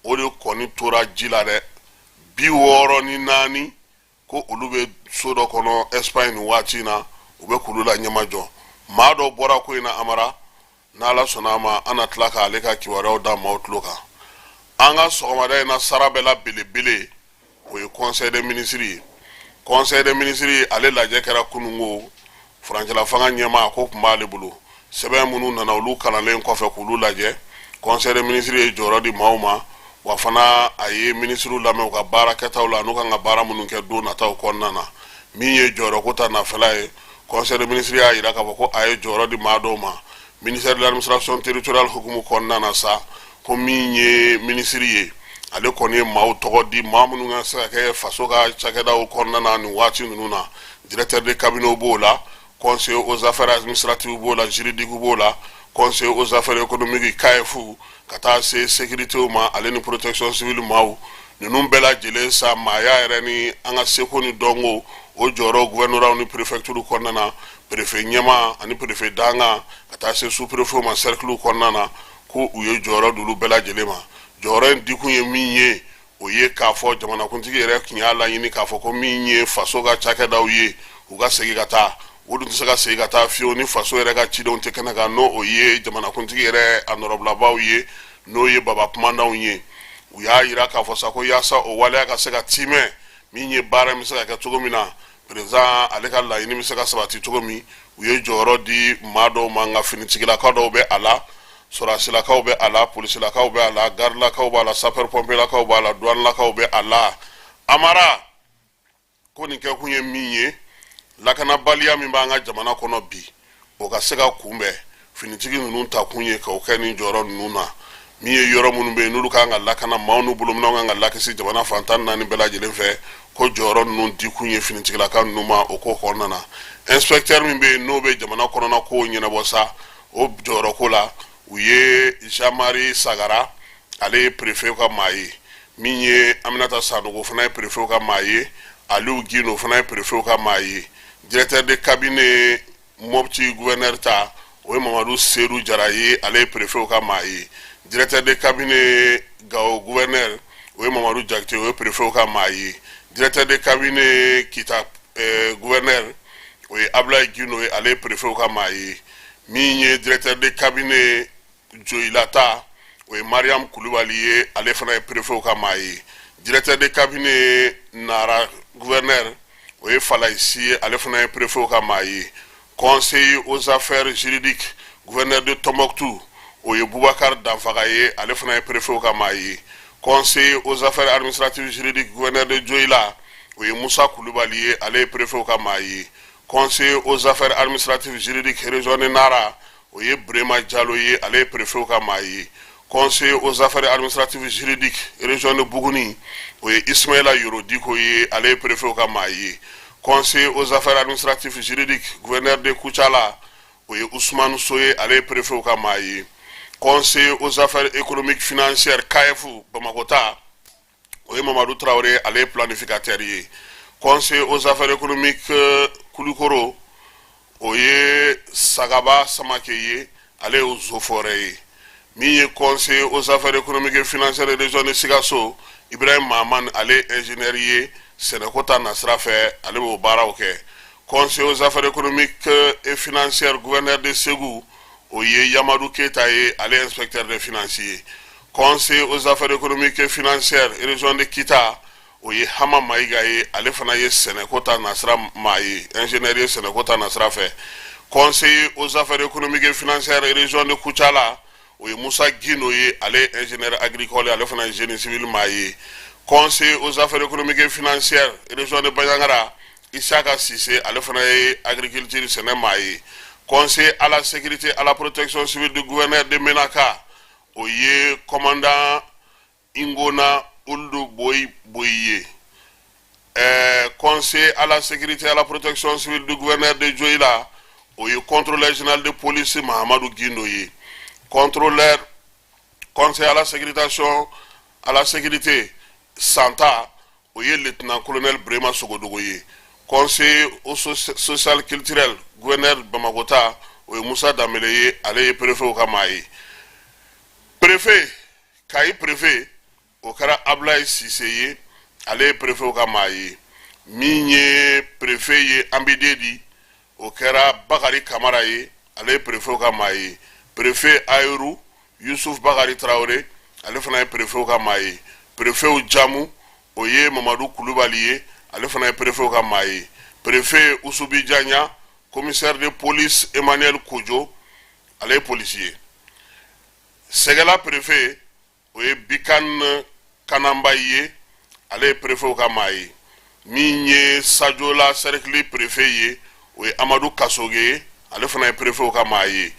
o de kɔni tora ji la dɛ, 64. Ko olu bɛ so dɔ kɔnɔ Espagne nin waati in na, u bɛ k'olu la ɲɛmajɔ. Maa dɔ bɔra ko in na, Amara, n'Ala sɔnna a ma, an na tila k'ale ka kibaruyaw da maaw tulo kan. An ka sɔgɔmada in na, sara bɛɛ la belebele, o ye conseil des ministres ye. Conseil des ministres, ale lajɛ kɛra kunungo. Furancɛla fanga ɲɛmaa ko tun b'ale bolo. Sɛbɛn minnu nana, olu kalanlen kɔfɛ k'olu lajɛ, conseil des ministres ye jɔyɔrɔ di maaw ma. Wa fana, a ye minisiriw lamɛn u ka baara kɛtaw la, n'u kan ka baara minnu kɛ don nataw kɔnɔna na. Min ye jɔyɔrɔko ta nafɛla ye, conseil des ministres y'a jira k'a fɔ ko a ye jɔyɔrɔ di maa dɔw ma ministère de l'Administration territoriale hukumu kɔnɔna na sa. Ko min ye minisiri ye, ale kɔni ye maaw tɔgɔ di, maa minnu ka se ka kɛ faso ka cakɛdaw kɔnɔna na nin waati ninnu na. Directeur de cabinet b'o la, conseiller aux affaires administratives b'o la, juridique b'o la, conseiller aux affaires économiques, CAEF, ka taa se sécurité ma, ale ni protection civile maaw. Ninnu bɛɛ lajɛlen sa, maaya yɛrɛ ni an ka seko ni dɔnko, o jɔyɔrɔ gouvernorat ni préfecture kɔnɔna na, préfet ɲɛma ani préfet dankan, ka taa se sous préfet ma cercle kɔnɔna na, ko u ye jɔyɔrɔ d'olu bɛɛ lajɛlen ma. Jɔyɔrɔ in dikun ye min ye, o ye k'a fɔ jamanakuntigi yɛrɛ tun y'a laɲini k'a fɔ ko min ye faso ka cakɛdaw ye, u ka segin ka taa. O dun tɛ se ka segin ka taa fiyewu ni faso yɛrɛ ka cidenw tɛ kɛnɛ kan, n'o o ye jamanakuntigi yɛrɛ a nɔrɔbilabaw ye, n'o ye baba kumandanw ye. U y'a yira k'a fɔ sa ko yaasa o waleya ka se ka timɛ, min ye baara bɛ se ka kɛ cogo min na, président ale ka laɲini bɛ se ka sabati cogo min, u ye jɔyɔrɔ di maa dɔw ma. Nka finitigilakaw dɔw bɛ a la, sɔrɔdasilakaw bɛ a la, polisilakaw bɛ a la, garidilakaw b'a la, sapeur pompierlakaw b'a la, douanelakaw bɛ a la. Amara, ko nin kɛkun ye min ye, lakanabaliya min b'an ka jamana kɔnɔ bi, o ka se ka kunbɛn. Finitigi ninnu ta kun ye k'o kɛ nin jɔyɔrɔ ninnu na. Min ye yɔrɔ minnu bɛ yen, n'olu kan ka lakana, maaw n'u bolominɛnw kan ka lakisi jamana fan 14 bɛɛ lajɛlen fɛ, ko jɔyɔrɔ ninnu di kun ye finitigilaka ninnu ma o ko kɔnɔna na. Inspecteur min bɛ yen, n'o bɛ jamana kɔnɔna kow ɲɛnabɔ sa, o jɔyɔrɔ ko la, u ye Jean-Marie Sagara, ale ye préfet ka maa ye. Min ye Aminata Sanogo fana ye préfet ka maa ye. Aliou Guindo fana ye préfet ka maa ye. Directeur de cabinet Mopti gouverneur ta, o ye Mamadu Seydou Jara ye, ale ye préfet ka maa ye. Directeur de cabinet Gao gouverneur, o ye Mamadu Jakite, o ye préfet ka maa ye. Directeur de cabinet Kita gouverneur, o ye Ablaye Guindo ye, ale ye préfet ka maa ye. Min ye directeur de cabinet Joyila ta, o ye Mariam Kulubali ye, ale fana ye préfet ka maa ye. Directeur de cabinet Nara gouverneur, o ye Falaye Si ye, ale fana ye préfet ka maa ye. Conseiller aux affaires juridiques gouverneur de Tombouctou, o ye Boubacar Danfaga ye, ale fana ye préfet ka maa ye. Conseiller aux affaires administratives juridiques gouverneur de Joyila, o ye Musa Kulubali ye, ale ye préfet ka maa ye. Conseiller aux affaires administratives juridiques région de Nara, o ye Brema Jalo ye, ale ye préfet ka maa ye. Conseiller aux affaires administratives juridiques région de Bougouni, o ye Ismaïla Yoro Diko ye, ale ye préfet ka maa ye. Conseiller aux affaires administratives juridiques gouverneur de Koutiala, o ye Ousmane So ye, ale ye préfet ka maa ye. Conseiller aux affaires économiques financières CAEF Bamako ta, o ye Mamadu Traoré, ale ye planificateur ye. Conseiller aux affaires économiques Kulikoro, o ye Sagaba Samake ye, ale ye Zofɔrɛ ye. Min ye conseiller aux affaires économiques et financières région de Sikaso, Ibrahim Mahaman, ale ye ingénieur ye sɛnɛko ta nasira fɛ, ale b'o baaraw kɛ. Conseiller aux affaires économiques et financières gouverneur de Ségou, o ye Yamadu Keyita ye, ale ye inspecteur des finances ye. Conseiller aux affaires économiques et financières région de Kita, o ye Hama Mayiga ye, ale fana ye sɛnɛko ta nasira maa ye, ingénieur ye sɛnɛko ta nasira fɛ. Conseiller aux affaires économiques et financières région de Koutiala, o ye Musa Guindo ye, ale ye ingénieur agricole ye, ale fana ye génie civil maa ye. Conseiller aux affaires économiques et financières région de Bandiagara, Isaka Sise, ale fana ye agriculture sɛnɛ maa ye. Conseiller à la sécurité, à la protection civile du gouverneur de Menaka, o ye commandant Ingona Ould Boy Boyi ye. Conseiller à la sécurité, à la protection civile du gouverneur de Dioïla, o ye contrôleur général de police Mahamadou Guindo ye. Contrôleur conseiller à la sécurité Santa, o ye lieutenant colonel Brema Sogodogo ye. Conseiller au social culturel gouverneur Bamako ta, o ye Musa Danbele ye, ale ye préfet ka maa ye. Préfet Kayi, préfet, o kɛra Ablaye Sise ye, ale ye préfet ka maa ye. Min ye préfet ye Ambidédi, o kɛra Bakari Kamara ye, ale ye préfet ka maa ye. Préfet Ayorou, Yusuf Bakari Tarawele, ale fana ye préfet ka maa ye. Préfet Jamu, o ye Mamadu Kulubali ye, ale fana ye préfet ka maa ye. Préfet Usubi Janya, commissaire de police Emmanuel Kojo, ale ye polisi ye. Sɛgɛla préfet, o ye Bikan Kananba ye, ale ye préfet ka maa ye. Min ye Sajola cercle préfet ye, o ye Amadu Kasoge ye, ale fana ye préfet ka maa ye.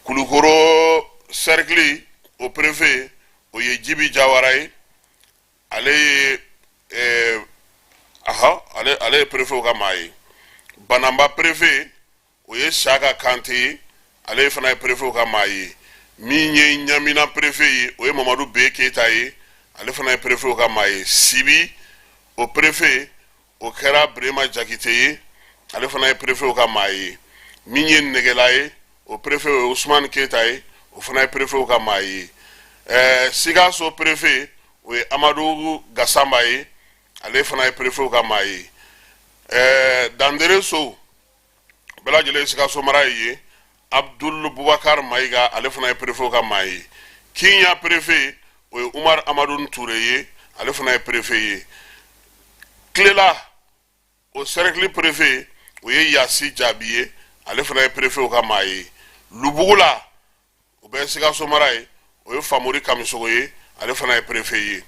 Kulukoro cercle, o préfet, o ye Jibi Jawara ye, ale ye aha, ale ye préfet ka maa ye. Banamba préfet, o ye Saka Kante ye, ale fana ye préfet ka maa ye. Min ye Ɲamina préfet ye, o ye Mamadu B Keyita ye, ale fana ye préfet ka maa ye. Sibi, o préfet, o kɛra Birema Jakite ye, ale fana ye préfet ka maa ye. Min ye Nɛgɛla ye, o préfet, o ye Usumani Keyita ye, o fana ye préfet ka maa ye. Sikaso préfet, o ye Amadu Gasamba ye, ale fana ye préfet ka maa ye. Dandere So, bɛɛ lajɛlen ye Sikaso mara ye, Abdul Bubakar Mayiga, ale fana ye préfet ka maa ye. Kiɲa préfet, o ye Umar Amadu Ture ye, ale fana ye préfet ye. Kilela, o cercle préfet, o ye Yasi Jaabi ye, ale fana ye préfet ka maa ye. Lubugula, o bɛ Sikaso mara ye, o ye Famori Kamisogo ye, ale fana ye préfet ye.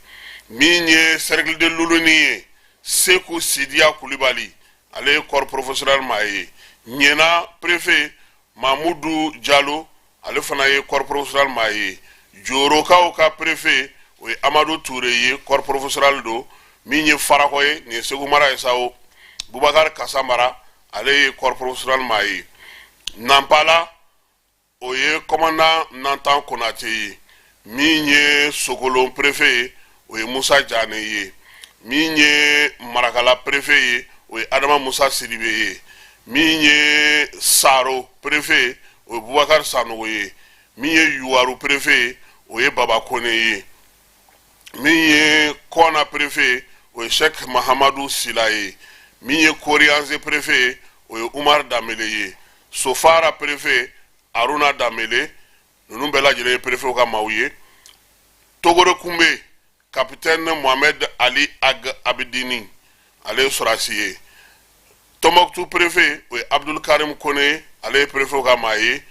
Min ye cercle de Luluni ye, Seku Sidiya Kulibali, ale ye corps professoral maa ye. Ɲɛna préfet, Mamudu Jalo, ale fana ye corps professoral maa ye. Jorokaw ka préfet, o ye Amadu Ture ye, corps professoral don. Min ye Farakɔ ye, nin ye Segu mara ye sa o, Bubakari Kasamara, ale ye corps professoral maa ye. Nanpala, o ye commandant Nantan Konate ye. Min ye Sogolon préfet ye, o ye Musa Jane ye. Min ye Marakala préfet ye, o ye Adama Musa Sidibe ye. Min ye Saro préfet ye, o ye Bubakari Sanogo ye. Min ye Yuwaru préfet ye, o ye Baba Kone ye. Min ye Kɔna préfet ye, o ye Sɛk Mahamadu Sila ye. Min ye Koriyanze préfet ye, o ye Umar Danbele ye. Sofara préfet, Aruna Danbele. Ninnu bɛɛ lajɛlen ye préfet ka maaw ye. Togore Kunbe, capitaine Mohamed Ali Ag Abidini, ale ye sɔrɔdasi ye. Tɔnbɔkutu préfet, o ye Abdul Karim Kone ye, ale ye préfet ka maa ye.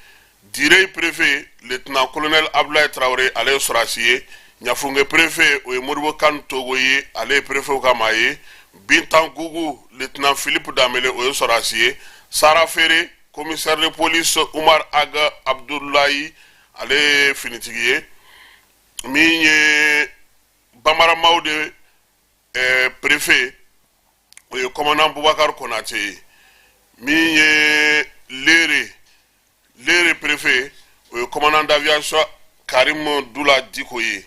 Direy préfet, lieutenant colonel Abdoulaye Traoré, ale ye sɔrɔdasi ye. Ɲafunke préfet, o ye Modibo Kan Togo ye, ale ye préfet ka maa ye. Bintangugu, lieutenant Philippe Danbele, o ye sɔrɔdasi ye. Sara Feere, commissaire de police Umar Ag Abdoulaye, ale ye finitigi ye. Min ye Bambaramaw de préfet, o ye commandant Bubakar Konate ye. Min ye Lere préfet, o ye commandant d'aviation Karim Dula Diko ye.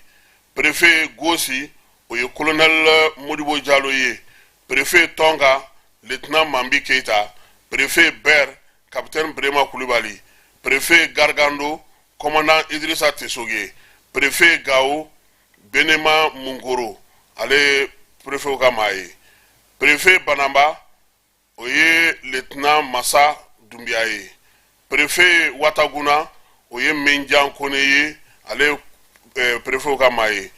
Préfet Gosi, o ye colonel Modibo Jalo ye. Préfet Tonga, lieutenant Mambi Keita. Préfet Ber, capitaine Brema Kulibali. Préfet Gargando, commandant Idrissa Tesoge. Préfet Gao, Benema Munkoro, ale ye préfet ka maa ye. Préfet Banamba, o ye lieutenant Masa Dunbiya ye. Préfet Wataguna, o ye Menjan Kone ye, ale ye préfet ka maa ye.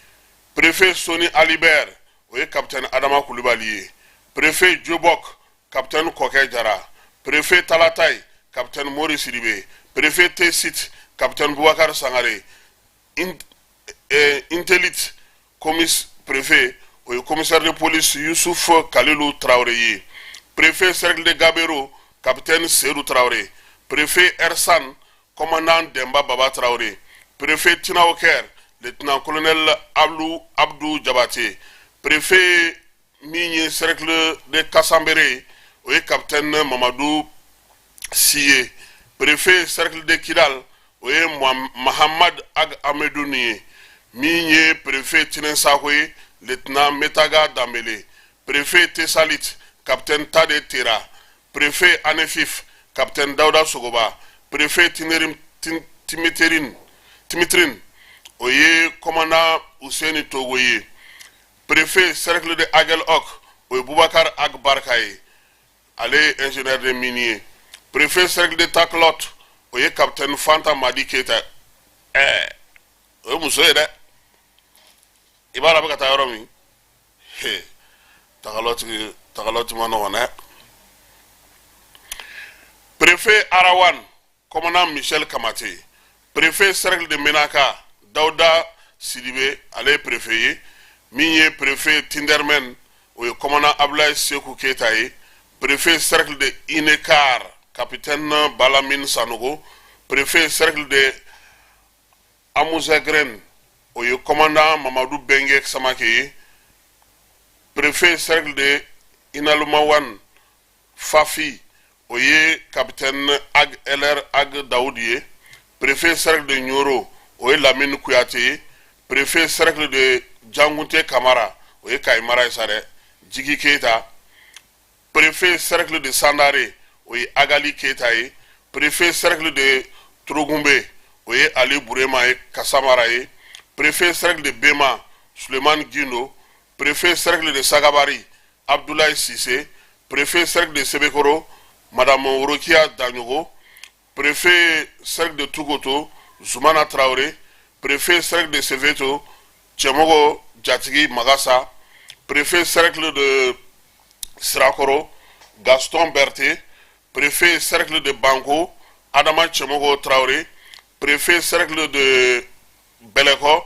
Préfet Soni Alibert, o ye capitaine Adama Kulibali ye. Préfet Jobok, capitaine Kɔkɛ Jara. Préfet Talatay, capitaine Mori Sidibe. Préfet Tesit, capitaine Boubacar Sangare. Intelite commis préfet, o ye commissaire de police Youssouf Kalilou Traoré ye. Préfet cercle de Gabero, capitaine Seydou Traoré. Préfet Ersan, commandant Demba Baba Traoré. Préfet Tinaoker, lieutenant colonel Abdou Abdou Diabaté. Préfet min ye cercle de Kasambere, o ye capitaine Mamadou Siye. Préfet cercle de Kidal, o ye Mahamad Ag Amedouni ye. Min ye préfet Tinɛnsako ye, lieutenant Metaga Danbele. Préfet Tesalit, capitaine Tade Tera. Préfet Anefif, capitaine Dauda Sogoba. Préfet Tinerim Timiterin Timitrin, o ye commandant Useni Togo ye. Préfet cercle de Aguelhok. o ye Bubakar Ag Barka ye, ale ye ingénieur de mine ye. Préfet cercle de Takelot, o ye capitaine Fanta Madi Keita. O ye muso ye dɛ. I b'a dɔn a bɛ ka taa yɔrɔ min, he, Takalɔti, Takalɔti ma nɔgɔn dɛ. Préfet Arawan, commandant Michel Kamate. Préfet cercle de Menaka, Dawuda Sidibe, ale ye préfet ye. Min ye préfet Tindermen, o ye commandant Abdoulaye Seku Keita ye. Préfet cercle de Inekar, capitaine Balamine Sanogo. Préfet cercle de Amuzegren, o ye commandant Mamadu Benge Samake ye. Préfet cercle de Inalumawan Fafi, o ye capitaine Ag LR Ag Daoud ye. Préfet cercle de Nioro, o ye Lamine Kuyate ye. Préfet cercle de Jangunte Kamara, o ye Kayi mara ye sa dɛ, Jigi Keita. Préfet cercle de Sandare, o ye Agali Keita ye. Préfet cercle de Torogunbe, o ye Ali Burema ye, Kasamara ye. Préfet cercle de Bema, Sulemani Gindo. Préfet cercle de Sagabari, Abdoulaye Sise. Préfet cercle de Sebekoro, madame Rokia Danyogo. Préfet cercle de Tukoto, Zumana Traoré. Préfet cercle de Seveto, Cɛmɔgɔ Jatigi Magasa. Préfet cercle de Sirakoro, Gaston Berthe. Préfet cercle de Banko, Adama Cɛmɔgɔ Traoré. Préfet cercle de Bɛlɛkɔ,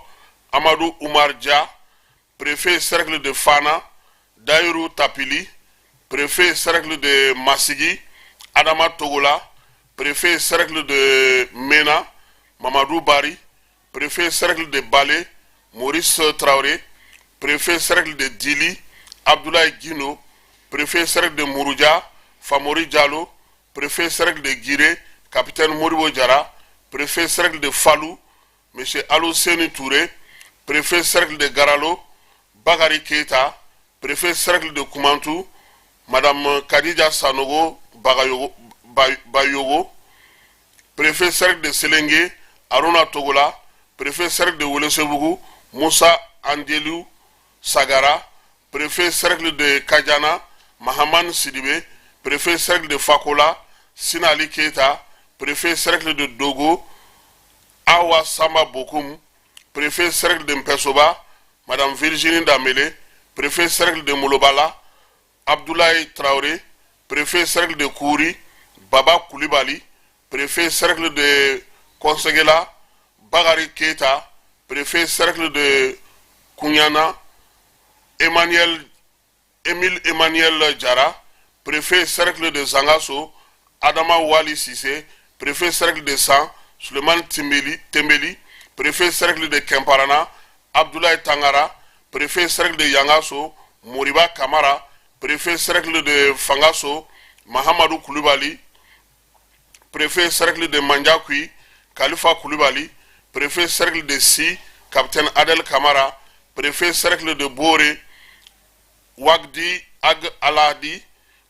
Amadou Oumar Dia. Préfet cercle de Fana, Dayiru Tapili. Préfet cercle de Masigi, Adama Togola. Préfet cercle de Mena, Mamadou Bari. Préfet cercle de Balé, Maurice Traoré. Préfet cercle de Dili, Abdoulaye Guino. Préfet cercle de Mouroudia, Famori Diallo. Préfet cercle de Guiré, capitaine Moribo Diarra. Préfet cercle de Falou, monsieur Aluseni Touré. Préfet cercle de Garalo, Bakary Keita. Préfet cercle de Koumantou, madame Khadija Sanogo Bagayogo, Bayogo. Préfet cercle de Selengue, Aruna Togola. Préfet cercle de Ouelessebougou, Moussa Andeliou Sagara. Préfet cercle de Kadiana, Mahaman Sidibé. Préfet cercle de Fakola, Sinali Keita. Préfet cercle de Dogo, Awa Samba Bokoum. Préfet cercle de Mpesoba, madame Virginie Damele. Préfet cercle de Molobala, Abdoulaye Traoré. Préfet cercle de Kouri, Baba Koulibaly. Préfet cercle de Konsegela, Bagari Keita. Préfet cercle de Kounyana, Emmanuel Emile Emmanuel Diarra. Préfet cercle de Zangaso, Adama Wali Sissé. Préfet cercle de San, Suleiman Timbeli, Tembeli. Préfet cercle de Kemparana, Abdoulaye Tangara. Préfet cercle de Yangaso, Moriba Kamara. Préfet cercle de Fangaso, Mahamadou Koulibaly. Préfet cercle de Mandiakoui, Khalifa Koulibaly. Préfet cercle de Si, capitaine Adel Kamara. Préfet cercle de Boré, Wagdi Ag Aladi.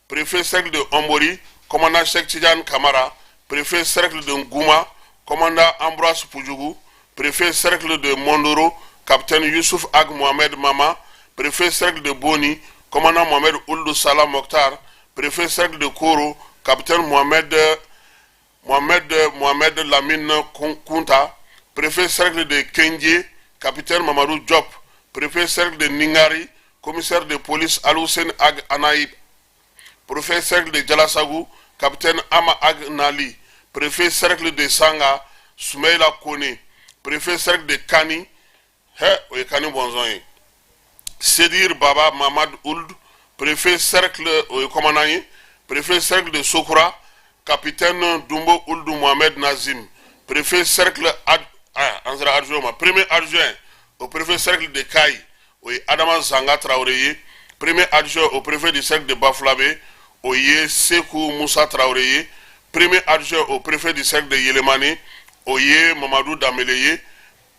Préfet cercle de Ombori, commandant Cheikh Tidiane Kamara. Préfet cercle de Ngouma, commandant Ambroise Poudjougou. Préfet cercle de Mondoro, capitaine Youssouf Ag Mohamed Mama. Préfet cercle de Boni, commandant Mohamed Ould Salah Mokhtar. Préfet cercle de Koro, capitaine Mohamed Lamine Kunta. Préfet cercle de Kenje, capitaine Mamadou Diop. Préfet cercle de Ningari, commissaire de police Aloussen Ag Anaïb. Préfet cercle de Djalasagou, capitaine Ama Ag Nali. Préfet cercle de Sanga, Soumeila Kone. Préfet cercle de Kani, he, o ye Kani bɔnzɔn ye, Sedir Baba Mamad Ould. Préfet cercle, o ye commandant ye. Préfet cercle de Sokura, capitaine Dumbo Ould Mohamed Nazim. Préfet cercle ad, ah, an sera adjoint ma. Premier adjoint au préfet cercle de Kayi, o ye Adama Zanga Traoré ye. Premier adjoint au préfet du cercle de Bafulabé, o ye Sekou Moussa Traoré ye. Premier adjoint au préfet du cercle de Yelemani, o ye Mamadou Damele ye.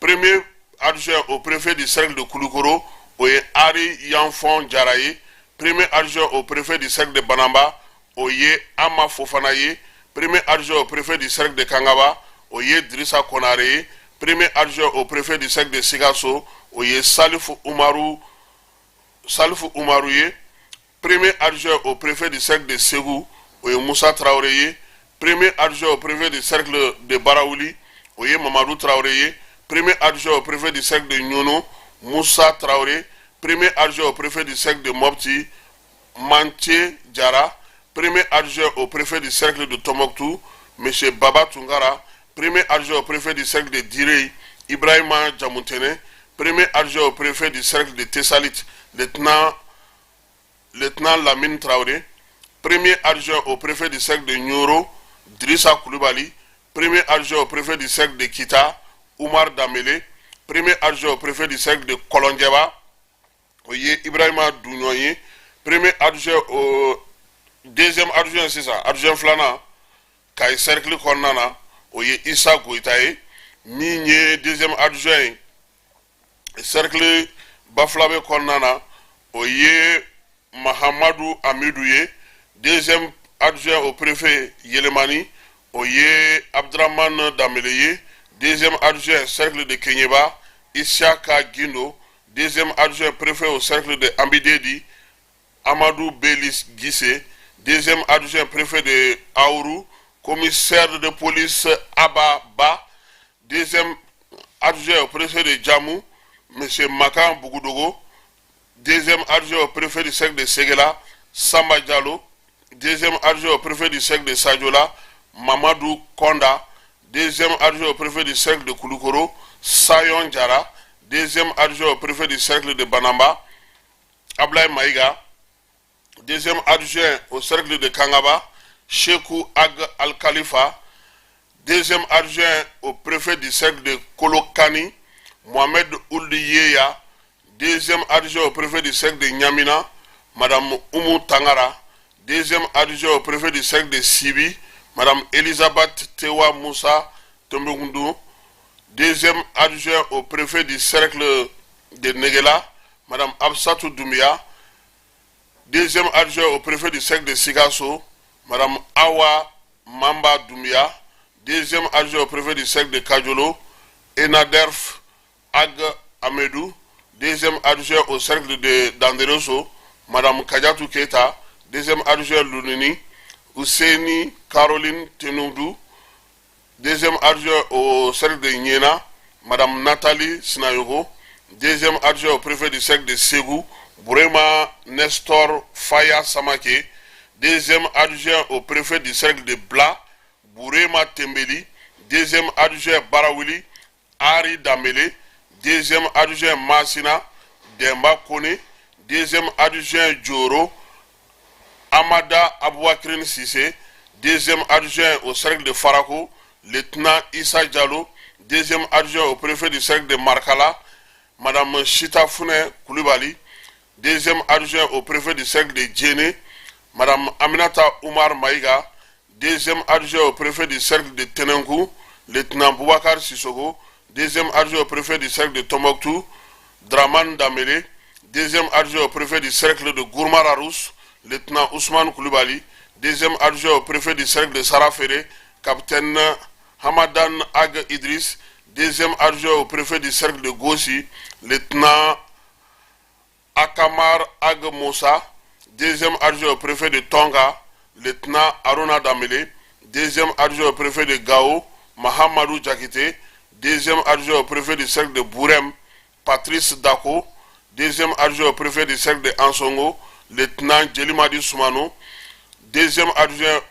Premier adjoint au préfet du cercle de Koulikoro, o ye Ari Yanfon Jara ye. Premier adjoint au préfet du cercle de Banamba, o ye Ama Fofana ye. Premier adjoint au préfet du cercle de Kangaba, o ye Drissa Konare ye. Premier adjoint au préfet du cercle de Sikasso, o ye Salifu Umaru ye. Premier adjoint au préfet du cercle de Ségou, o ye Musa Traoré ye. Premier adjoint au préfet du cercle de Barawuli, o ye Mamadou Traoré ye. Premier adjoint au préfet du cercle de Niono, Moussa Traoré. Premier adjoint au préfet du cercle de Mopti, Mantier Diarra. Premier adjoint au préfet du cercle de Tombouctou, M. Baba Tungara. Premier adjoint au préfet du cercle de Direi, Ibrahima Djamoutene. Premier adjoint au préfet du cercle de Tessalit, lieutenant Lamine Traoré. Premier adjoint au préfet du cercle de Nioro, Drissa Koulibaly. Premier adjoint au préfet du cercle de Kita, Oumar Damele. Premier adjoint au préfet du cercle de Kolondiéba, o ye Ibrahima Dougnon ye. Premier adjoint au deuxième adjoint sisan, adjoint filanan Kayi cercle kɔnɔna na, o ye Isa Goyita ye. Min ye deuxième adjoint ye cercle Bafulabe kɔnɔna na, o ye Mahamadu Amidu ye. Deuxième adjoint au préfet Yelemani, o ye Abdramane Damele ye. Deuxième adjoint cercle de Keɲeba, Isiaka Gindo. Deuxième adjoint préfet au cercle de Ambidedi, Amadou Belis Guissé. Deuxième adjoint préfet de Aourou, commissaire de police Abba Ba. Deuxième adjoint au préfet de Djamou, M. Makan Bougoudogo. Deuxième adjoint au préfet du cercle de Séguéla, Samba Diallo. Deuxième adjoint au préfet du cercle de Sadiola, Mamadou Konda. Deuxième adjoint au préfet du cercle de Koulikoro, Sayon Diarra. Deuxième adjoint au préfet du cercle de Banamba, Ablaye Maïga. Deuxième adjoint au cercle de Kangaba, Shekou Ag Al-Khalifa. Deuxième adjoint au préfet du cercle de Kolokani, Mohamed Ould Yeya. Deuxième adjoint au préfet du cercle de Niamina, Madame Oumou Tangara. Deuxième adjoint au préfet du cercle de Sibi, Madame Elisabeth Tewa Moussa Tombegoundou. Deuxième adjoint au préfet du cercle de Negela, Madame Absatou Doumia. Deuxième adjoint au préfet du cercle de Sikasso, Madame Awa Mamba Doumia. Deuxième adjoint au préfet du cercle de Kadiolo, Enaderf Ag Amedou. Deuxième adjoint au cercle de Danderoso, Madame Kadiatou Keita. Deuxième adjoint Lounini, Ousseini Caroline Tenoudou. Deuxième adjoint au cercle de Niena, Madame Nathalie Sinayogo. Deuxième adjoint au préfet du cercle de Ségou, Bourema Nestor Faya Samake. Deuxième adjoint au préfet du cercle de Bla, Bourema Tembeli. Deuxième adjoint Barawili, Ari Damele. Deuxième adjoint Massina, Demba Kone. Deuxième adjoint Djoro, Amada Abouakrine Sissé. Deuxième adjoint au cercle de Farako, lieutenant Issa Diallo. Deuxième adjoint au préfet du cercle de Markala, Madame Chita Fune Koulibaly. Deuxième adjoint au préfet du cercle de Djenné, Madame Aminata Oumar Maïga. Deuxième adjoint au préfet du cercle de Tenenkou, lieutenant Boubacar Sissoko. Deuxième adjoint au préfet du cercle de Tombouctou, Draman Damele. Deuxième adjoint au préfet du cercle de Gourma-Rharous, lieutenant Ousmane Koulibaly. Deuxième adjoint au préfet du cercle de Saraféré, capitaine Hamadan Ag Idriss. Deuxième adjoint au préfet du cercle de Gossi, lieutenant Akamar Ag Moussa. Deuxième adjoint au préfet de Tonga, lieutenant Aruna Damele. Deuxième adjoint au préfet de Gao, Mahamadou Djakite. Deuxième adjoint au préfet du cercle de Bourem, Patrice Dako. Deuxième adjoint au préfet du cercle de Ansongo, lieutenant Djelimadi Soumano. Deuxième adjoint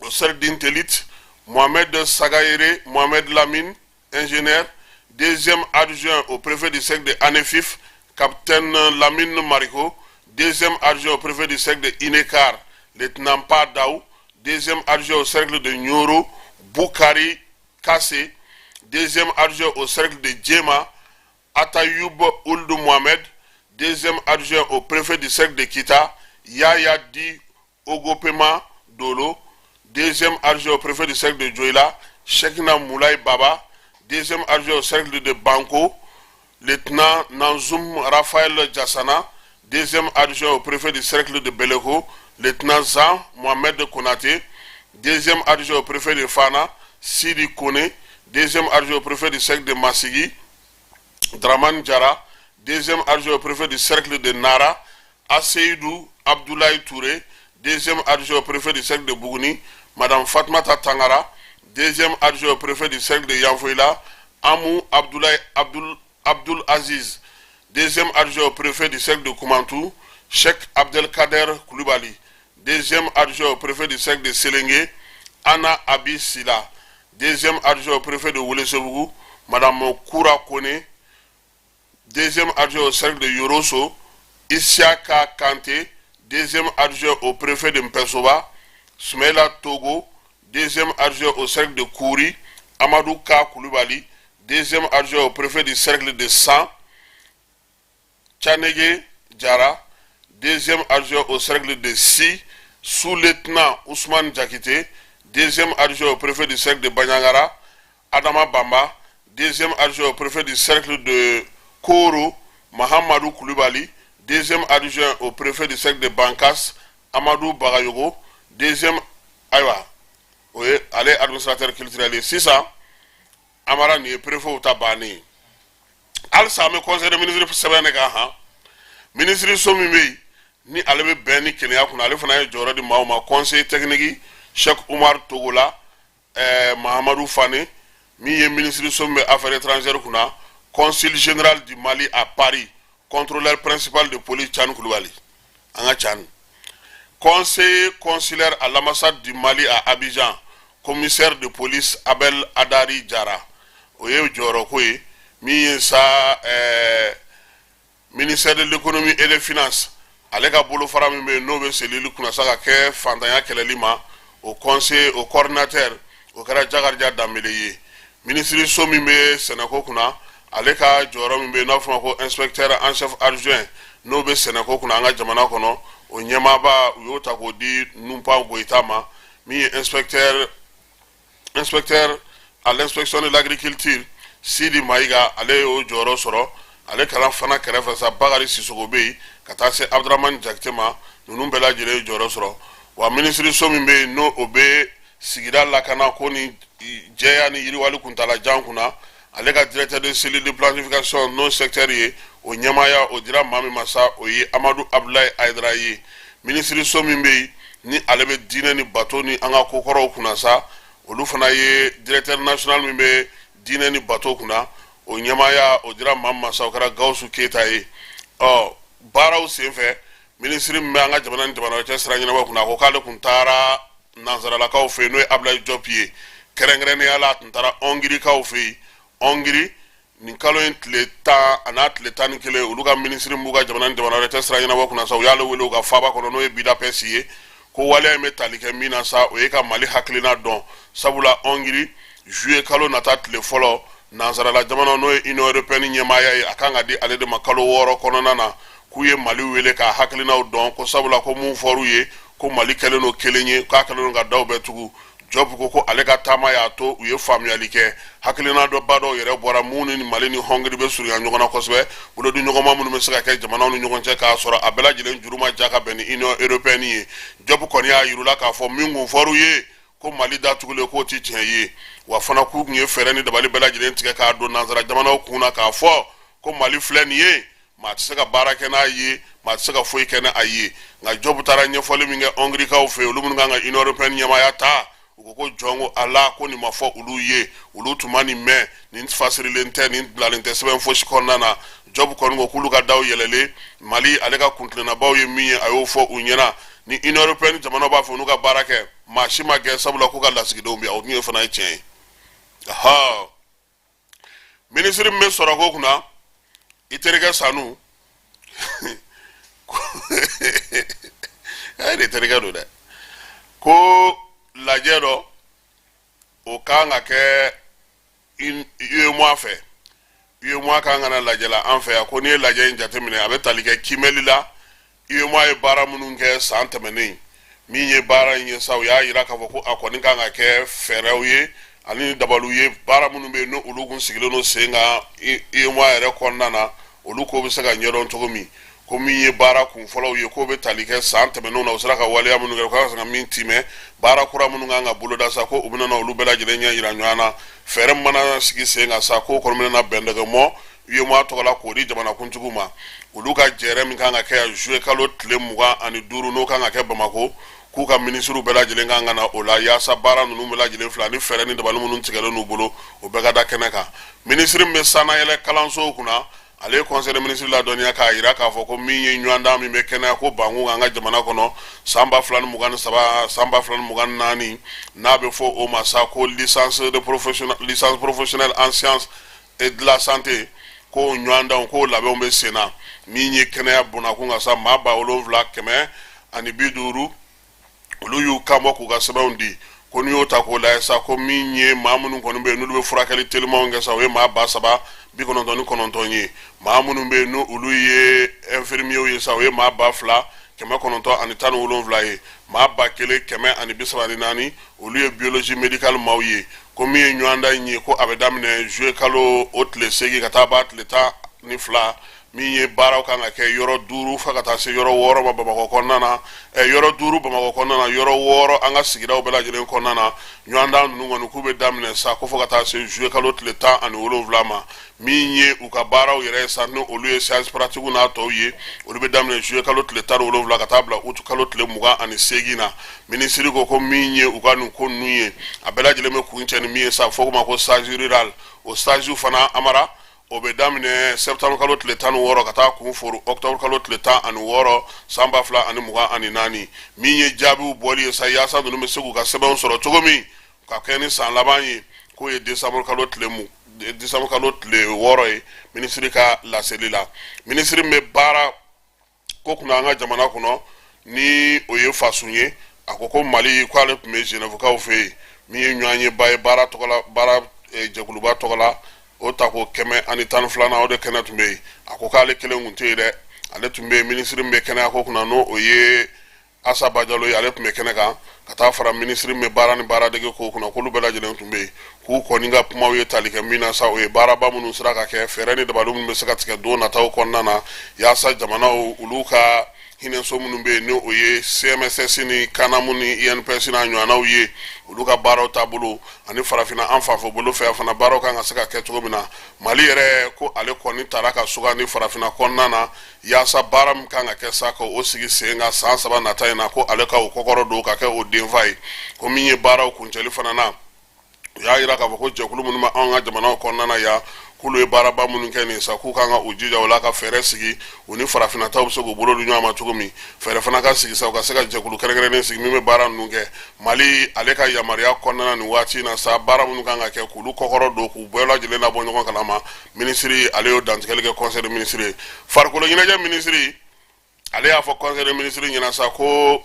au cercle d'Intelit, Mohamed Sagaïre Mohamed Lamine, ingénieur. Deuxième adjoint au préfet du cercle de Anefif, capitaine Lamine Mariko. Deuxième adjoint au préfet du cercle de Inekar, lieutenant Padaou. Deuxième adjoint au cercle de Nyoro, Boukari Kassé. Deuxième adjoint au cercle de Djema, Atayoub Ould Mohamed. Deuxième adjoint au préfet du cercle de Kita, Yaya Di Ogopema Dolo. Deuxième adjoint au préfet du cercle de Dioïla, Cheikhna Moulay Baba. Deuxième adjoint au cercle de Banco, lieutenant Nanzoum Raphaël Djassana. Deuxième adjoint au préfet du cercle de Beleko, lieutenant Zan Mohamed Konaté. Deuxième adjoint au préfet de Fana, Sidi Kone. Deuxième adjoint au préfet du cercle de Massigi, Draman Diarra. Deuxième adjoint au préfet du cercle de Nara, Aseyidu Abdoulaye Touré, deuxième adjoint au préfet du cercle de Bougouni, Madame Fatmata Tangara, deuxième adjoint au préfet du cercle de Yanfolila, Amou Abdoulaye Abdoul Aziz, deuxième adjoint au préfet du cercle de Koumantou, Cheikh Abdelkader Koulibaly, deuxième adjoint au préfet du cercle de Sélengué, Anna Abi Sila, deuxième adjoint au préfet de Ouéléssébougou, Madame Koura Kone, deuxième adjoint au cercle de Yorosso, Isiaka Kanté, deuxième adjoint au préfet de Mpesoba, Soumaïla Togo, deuxième adjoint au cercle de Kouri, Amadou Ka Koulibaly, deuxième adjoint au préfet du cercle de San, Tchanege Diarra, deuxième adjoint au cercle de Si, sous-lieutenant Ousmane Diakité, deuxième adjoint au préfet du cercle de Bandiagara, Adama Bamba, deuxième adjoint au préfet du cercle de Koro, Mahamadou Koulibaly, deuxième adjoint au préfet du cercle de Bankas, Amadou Bagayogo, deuxième, ayiwa, o ye ale administrateur culturel ye. Sisan Amara, nin ye préfet ta bannen ye. Halisa an bɛ conseil des ministres sɛbɛn de kan. Han, minisiri so min bɛ yen ni ale bɛ bɛn ni kelenya kunna, ale fana ye jɔyɔrɔ di maaw ma. Conseil technique, Cheikh Umar Togola, Mahamadou Fane. Min ye minisiri so min bɛ affaires étrangères kunna, consul général du Mali à Paris, contrôleur principal de police Tchani Koulibaly, an ka Tchani, conseiller consulaire à l'ambassade du Mali à Abidjan, commissaire de police Abel Adari Jara. O ye jɔyɔrɔko ye. Min ye sa ministère de l'Économie et des Finances, ale ka bolofara min bɛ yen n'o bɛ selili kunna sa ka kɛ fantanya kɛlɛli ma, o conseiller, o coordinateur, o kɛra Jakarija Danbele ye. Minisiri so min bɛ sɛnɛko kunna, ale ka jɔyɔrɔ min bɛ yen n'a fɔ ma ko inspecteur en chef adjoint, n'o bɛ sɛnɛko kunna an ka jamana kɔnɔ, o ɲɛmaaba, u y'o ta k'o di Numpa Goyita ma. Min ye inspecteur à l'inspection de l'agriculture, Sidi Mayiga, ale y'o jɔyɔrɔ sɔrɔ. Ale kalan fana kɛrɛfɛ sa, Bakari Sisoko bɛ yen, ka taa se Abudramani Jakite ma. Ninnu bɛɛ lajɛlen ye jɔyɔrɔ sɔrɔ. Wa minisiri so min bɛ yen n'o o bɛ sigida lakana ko ni jɛya ni yiriwali kuntalajan kunna, ale ka directeur de cellule de planification non secteur ye, o ɲɛmaaya, o dira maa min ma sa, o ye Amadu Abudulayi Ayidara ye. Minisiri so min bɛ yen ni ale bɛ diinɛ ni bato ni an ka kokɔrɔw kunna sa, olu fana ye directeur national min bɛ diinɛ ni bato kunna, o ɲɛmaaya, o dira maa min ma sa, o kɛra Gawusu Keyita ye. Ɔ, baaraw senfɛ, minisiri min bɛ an ka jamana ni jamana cɛ sira ɲɛnabɔ kunna, a ko k'ale tun taara nansaralakaw fɛ yen, n'o ye Abulayi Jɔp ye. Kɛrɛnkɛrɛnnenya la, a tun taara Hɔngirikaw fɛ yen. Hɔngiri, nin kalo in tile 10 a n'a tile 11, olu ka minisiri b'u ka jamana ni jamana wɛrɛ cɛ sira ɲɛnabɔ kunna sa, u y'ale wele u ka faaba kɔnɔ, n'o ye Budapest ye. Ko waleya in bɛ tali kɛ min na sa, o ye ka Mali hakilina dɔn, sabula Hɔngiri, juillet kalo nata tile fɔlɔ, nansarala jamana, n'o ye Union européenne ɲɛmaaya ye, a kan ka di ale de ma kalo 6 kɔnɔna na. K'u ye Mali wele k'a hakilinaw dɔn, ko sabula ko mun fɔr'u ye ko Mali kɛlen don kelen ye, k'a kɛlen don ka daw bɛɛ tugu. Jɔp ko ale ka taama y'a to u ye faamuyali kɛ, hakilina dɔ ba dɔw yɛrɛ bɔra mun ni Mali ni Hɔngiri bɛ surunya ɲɔgɔn na kosɛbɛ, bolodi ɲɔgɔnma minnu bɛ se ka kɛ jamanaw ni ɲɔgɔn cɛ, k'a sɔrɔ a bɛɛ lajɛlen juru ma ja ka bɛn ni Union européenne ye. Jɔp kɔni y'a yir'u k'a fɔ min kun fɔr'u ye ko Mali datugulen, k'o ti tiɲɛ ye. Wa fana k'u tun ye fɛɛrɛ ni dabali bɛɛ lajɛlen tigɛ k'a don nansara jamanaw kun na k'a fɔ ko Mali filɛ nin ye, maa tɛ se ka baara kɛ n'a ye, maa tɛ se ka foyi kɛ n'a ye. Nka Jɔbu taara ɲɛfɔli min kɛ Hɔngirikaw fɛ, olu minnu kan ka Union européenne ɲɛmaaya ta, u ko ko jɔn ko ala ko nin ma fɔ olu ye, olu tun ma nin mɛn, nin fasirilen tɛ, nin bilalen tɛ sɛbɛn fosi kɔnɔna na. Jɔbu kɔni ko k'olu ka daw yɛlɛlen Mali, ale ka kuntilennabaw ye min ye, a y'o fɔ u ɲɛna. Ni Union européenne jamanaw b'a fɛ olu ka baara kɛ, maa si ma gɛn, sabula k'u ka lasigidenw bɛ yan. O dun ye fana ye tiɲɛ ye. Aha, minisiri min bɛ sɔrɔ ko kunna, i terikɛ Sanu, e de terikɛ don dɛ, ko lajɛ dɔ o kan ka kɛ UEMOA fɛ. UEMOA kan ka na lajɛ la an fɛ yan. Ko n'i ye lajɛ in jateminɛ, a bɛ tali kɛ kiimɛli la UEMOA ye baara minnu kɛ san tɛmɛnen. Min ye baara in ye sa, u y'a yira k'a fɔ ko a kɔni kan ka kɛ fɛɛrɛw ye ani dabaliw ye, baara minnu bɛ yen n'olu kun sigilen don sen kan UEMOA yɛrɛ kɔnɔna na, olu ko bɛ se ka ɲɛdɔn cogo min. Ko min ye baara kun fɔlɔw ye, k'o bɛ tali kɛ san tɛmɛnenw na, u sera ka waleya minnu kɛ, u kan ka se ka min timɛ, baara kura minnu kan ka boloda sa, ko u bɛna olu bɛɛ lajɛlen ɲɛ yira ɲɔgɔn na. Fɛɛrɛ mana sigi sen kan sa, k'o kɔni bɛna bɛn dɛgɛ mɔ UEMOA tɔgɔ la k'o di jamanakuntigiw ma, olu ka jɛrɛ min kan ka kɛ yan juillet kalo tile 25, n'o kan ka kɛ Bamakɔ, k'u ka minisiriw bɛɛ lajɛlen kan ka na o la yaasa baara ninnu bɛɛ lajɛlen fila ni fɛɛrɛ ni dabali minnu tigɛlen n'u bolo, o bɛɛ ka da kɛnɛ kan. Minisiri min bɛ sannayɛlɛ kalansow kunna, ale ye conseil des ministres ladɔnniya k'a jira k'a fɔ ko min ye ɲɔgɔndan min bɛ kɛnɛya ko bankun an ka jamana kɔnɔ san 2023, san 2024, n'a bɛ fɔ o ma sa ko licence professionnelle en sciences et de la santé, ko ɲɔgɔndanw k'o labɛnw bɛ sen na. Min ye kɛnɛya bonnakun kan sa, maa 7150, olu y'u kan bɔ k'u ka sɛbɛnw di. Ko n'i y'o ta k'o lajɛ sa, ko min ye maa minnu kɔni bɛ yen n'olu bɛ furakɛli telimanw kɛ sa, o ye maa 3099 ye. Maa minnu bɛ yen n'olu ye infirmiers ye sa, o ye maa 2917 ye. Maa 1134, olu ye biologie médicale maaw ye. Ko min ye ɲɔgɔndan in ye, ko a bɛ daminɛ juillet kalo o tile 8 ka taa ban tile 12. Min ye baaraw kan ka kɛ yɔrɔ duuru fo ka taa se yɔrɔ wɔɔrɔ ma Bamakɔ kɔnɔna na, yɔrɔ duuru Bamakɔ kɔnɔna na, yɔrɔ wɔɔrɔ an ka sigidaw bɛɛ lajɛlen kɔnɔna na. Ɲɔgɔndan ninnu kɔni k'u bɛ daminɛ sa ko fo ka taa se juillet kalo tile 17 ma. Min ye u ka baaraw yɛrɛ ye sa, ni olu ye séance pratique n'a tɔw ye, olu bɛ daminɛ juillet kalo tile 17 ka taa bila août kalo tile 28 na. Minisiri ko ko min ye u ka nin ko ninnu ye, a bɛɛ lajɛlen bɛ kuncɛ ni min ye sa, fo k'o ma ko stage rural. O stage fana, Amara, o bɛ daminɛ septembre kalo tile 16 ka taa kun foro octobre kalo tile 16 san 2024. Min ye jaabiw bɔli ye sa, yaasa ninnu bɛ se k'u ka sɛbɛnw sɔrɔ cogo min ka kɛ ni san laban ye, k'o ye décembre kalo tile 6 ye, minisiri ka laseli la. Minisiri min bɛ baara ko kunna an ka jamana kɔnɔ, ni o ye Fasun ye, a ko ko Mali, ko ale tun bɛ Genèvekaw fɛ yen. Min ye ɲɔgɔn ye ba ye baara tɔgɔ la, baara jɛkuluba tɔgɔ la, o ta ko 112nan, o de kɛnɛ tun bɛ yen. A ko k'ale kelen tun tɛ yen dɛ, ale tun bɛ yen, minisiri min bɛ kɛnɛya ko kunna, n'o o ye Asa Bajalo ye, ale tun bɛ kɛnɛ kan, ka taa fara minisiri min bɛ baara ni baaradege ko kunna, k'olu bɛɛ lajɛlen tun bɛ yen. K'u kɔni ka kumaw ye tali kɛ min na sa, o ye baaraba minnu sera ka kɛ, fɛɛrɛ ni dabali minnu bɛ se ka tigɛ don nataw kɔnɔna na, yaasa jamanaw olu ka hinɛso minnu bɛ yen, ni o ye CMSS ni CANAM ni INPS n'a ɲɔgɔnnaw ye, olu ka baaraw taabolo ani farafinna an fanfɛ bolo fɛ fana, baaraw kan ka se ka kɛ cogo min na. Mali yɛrɛ ko ale kɔni taara ka sugandi farafinna kɔnɔna na, yaasa baara min kan ka kɛ sa, ka o sigi sen kan san 3 nata in na, ko ale ka o kɔkɔrɔ don ka kɛ o denfa ye. Ko min ye baaraw kuncɛli fana na, u y'a jira k'a fɔ ko jɛkulu minnu bɛ anw ka jamanaw kɔnɔna na yan, k'olu ye baaraba minnu kɛ nin sa, k'u kan ka u jija o la ka fɛɛrɛ sigi u ni farafinna taw bɛ se k'u bolo di ɲɔgɔn ma cogo min. Fɛɛrɛ fana ka sigi sa, u ka se ka jɛkulu kɛrɛnkɛrɛnnen sigi min bɛ baara ninnu kɛ Mali ale ka yamaruya kɔnɔna na nin waati in na sa, baara minnu kan ka kɛ, k'olu kɔkɔrɔ don, k'u bɛɛ lajɛlen labɔ ɲɔgɔn kalama. Minisiri ale y'o dantigɛli kɛ conseil des ministres ye. Farikolo ɲɛnajɛ minisiri, ale y'a fɔ conseil des ministres ɲɛna sa ko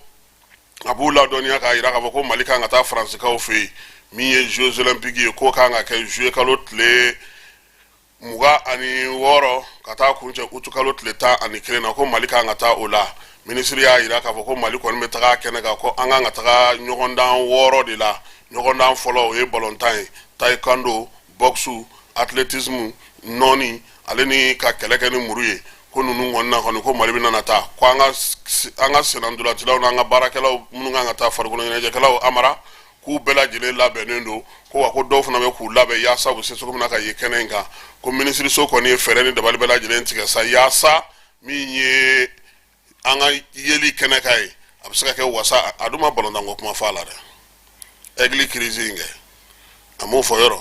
a b'u ladɔnniya k'a jira k'a fɔ ko Mali kan ka taa Faransikaw fɛ yen. Min ye Jeux olympiques ye, k'o kan ka kɛ juillet kalo tile 26 ka taa kuncɛ août kalo tile 11 na, ko Mali kan ka taa o la. Minisiri y'a jira k'a fɔ ko Mali kɔni bɛ taga kɛnɛ kan, ko an kan ka taga ɲɔgɔndan wɔɔrɔ de la. Ɲɔgɔndan fɔlɔ, o ye balontan ye, taekwondo, boxe, athlétisme, nɔni, ale ni ka kɛlɛ kɛ ni muru ye. Ko ninnu kɔni na kɔni, ko Mali bɛna na taa, ko an ka sennantolacilaw n'an ka baarakɛlaw minnu kan ka taa, farikolo ɲɛnajɛkɛlaw, Amara, k'u bɛɛ lajɛlen labɛnnen don, ko wa ko dɔw fana bɛ k'u labɛn yaasa u bɛ se cogo min na ka ye kɛnɛ in kan. Ko minisiriso kɔni ye fɛɛrɛ ni dabali bɛɛ lajɛlen tigɛ sa, yaasa min ye an ka yeli kɛnɛ kan ye, a bɛ se ka kɛ wasa. A dun ma balontanko kuma fɔ a la dɛ, Aigle crise in kɛ, a m'o fɔ yɔrɔ,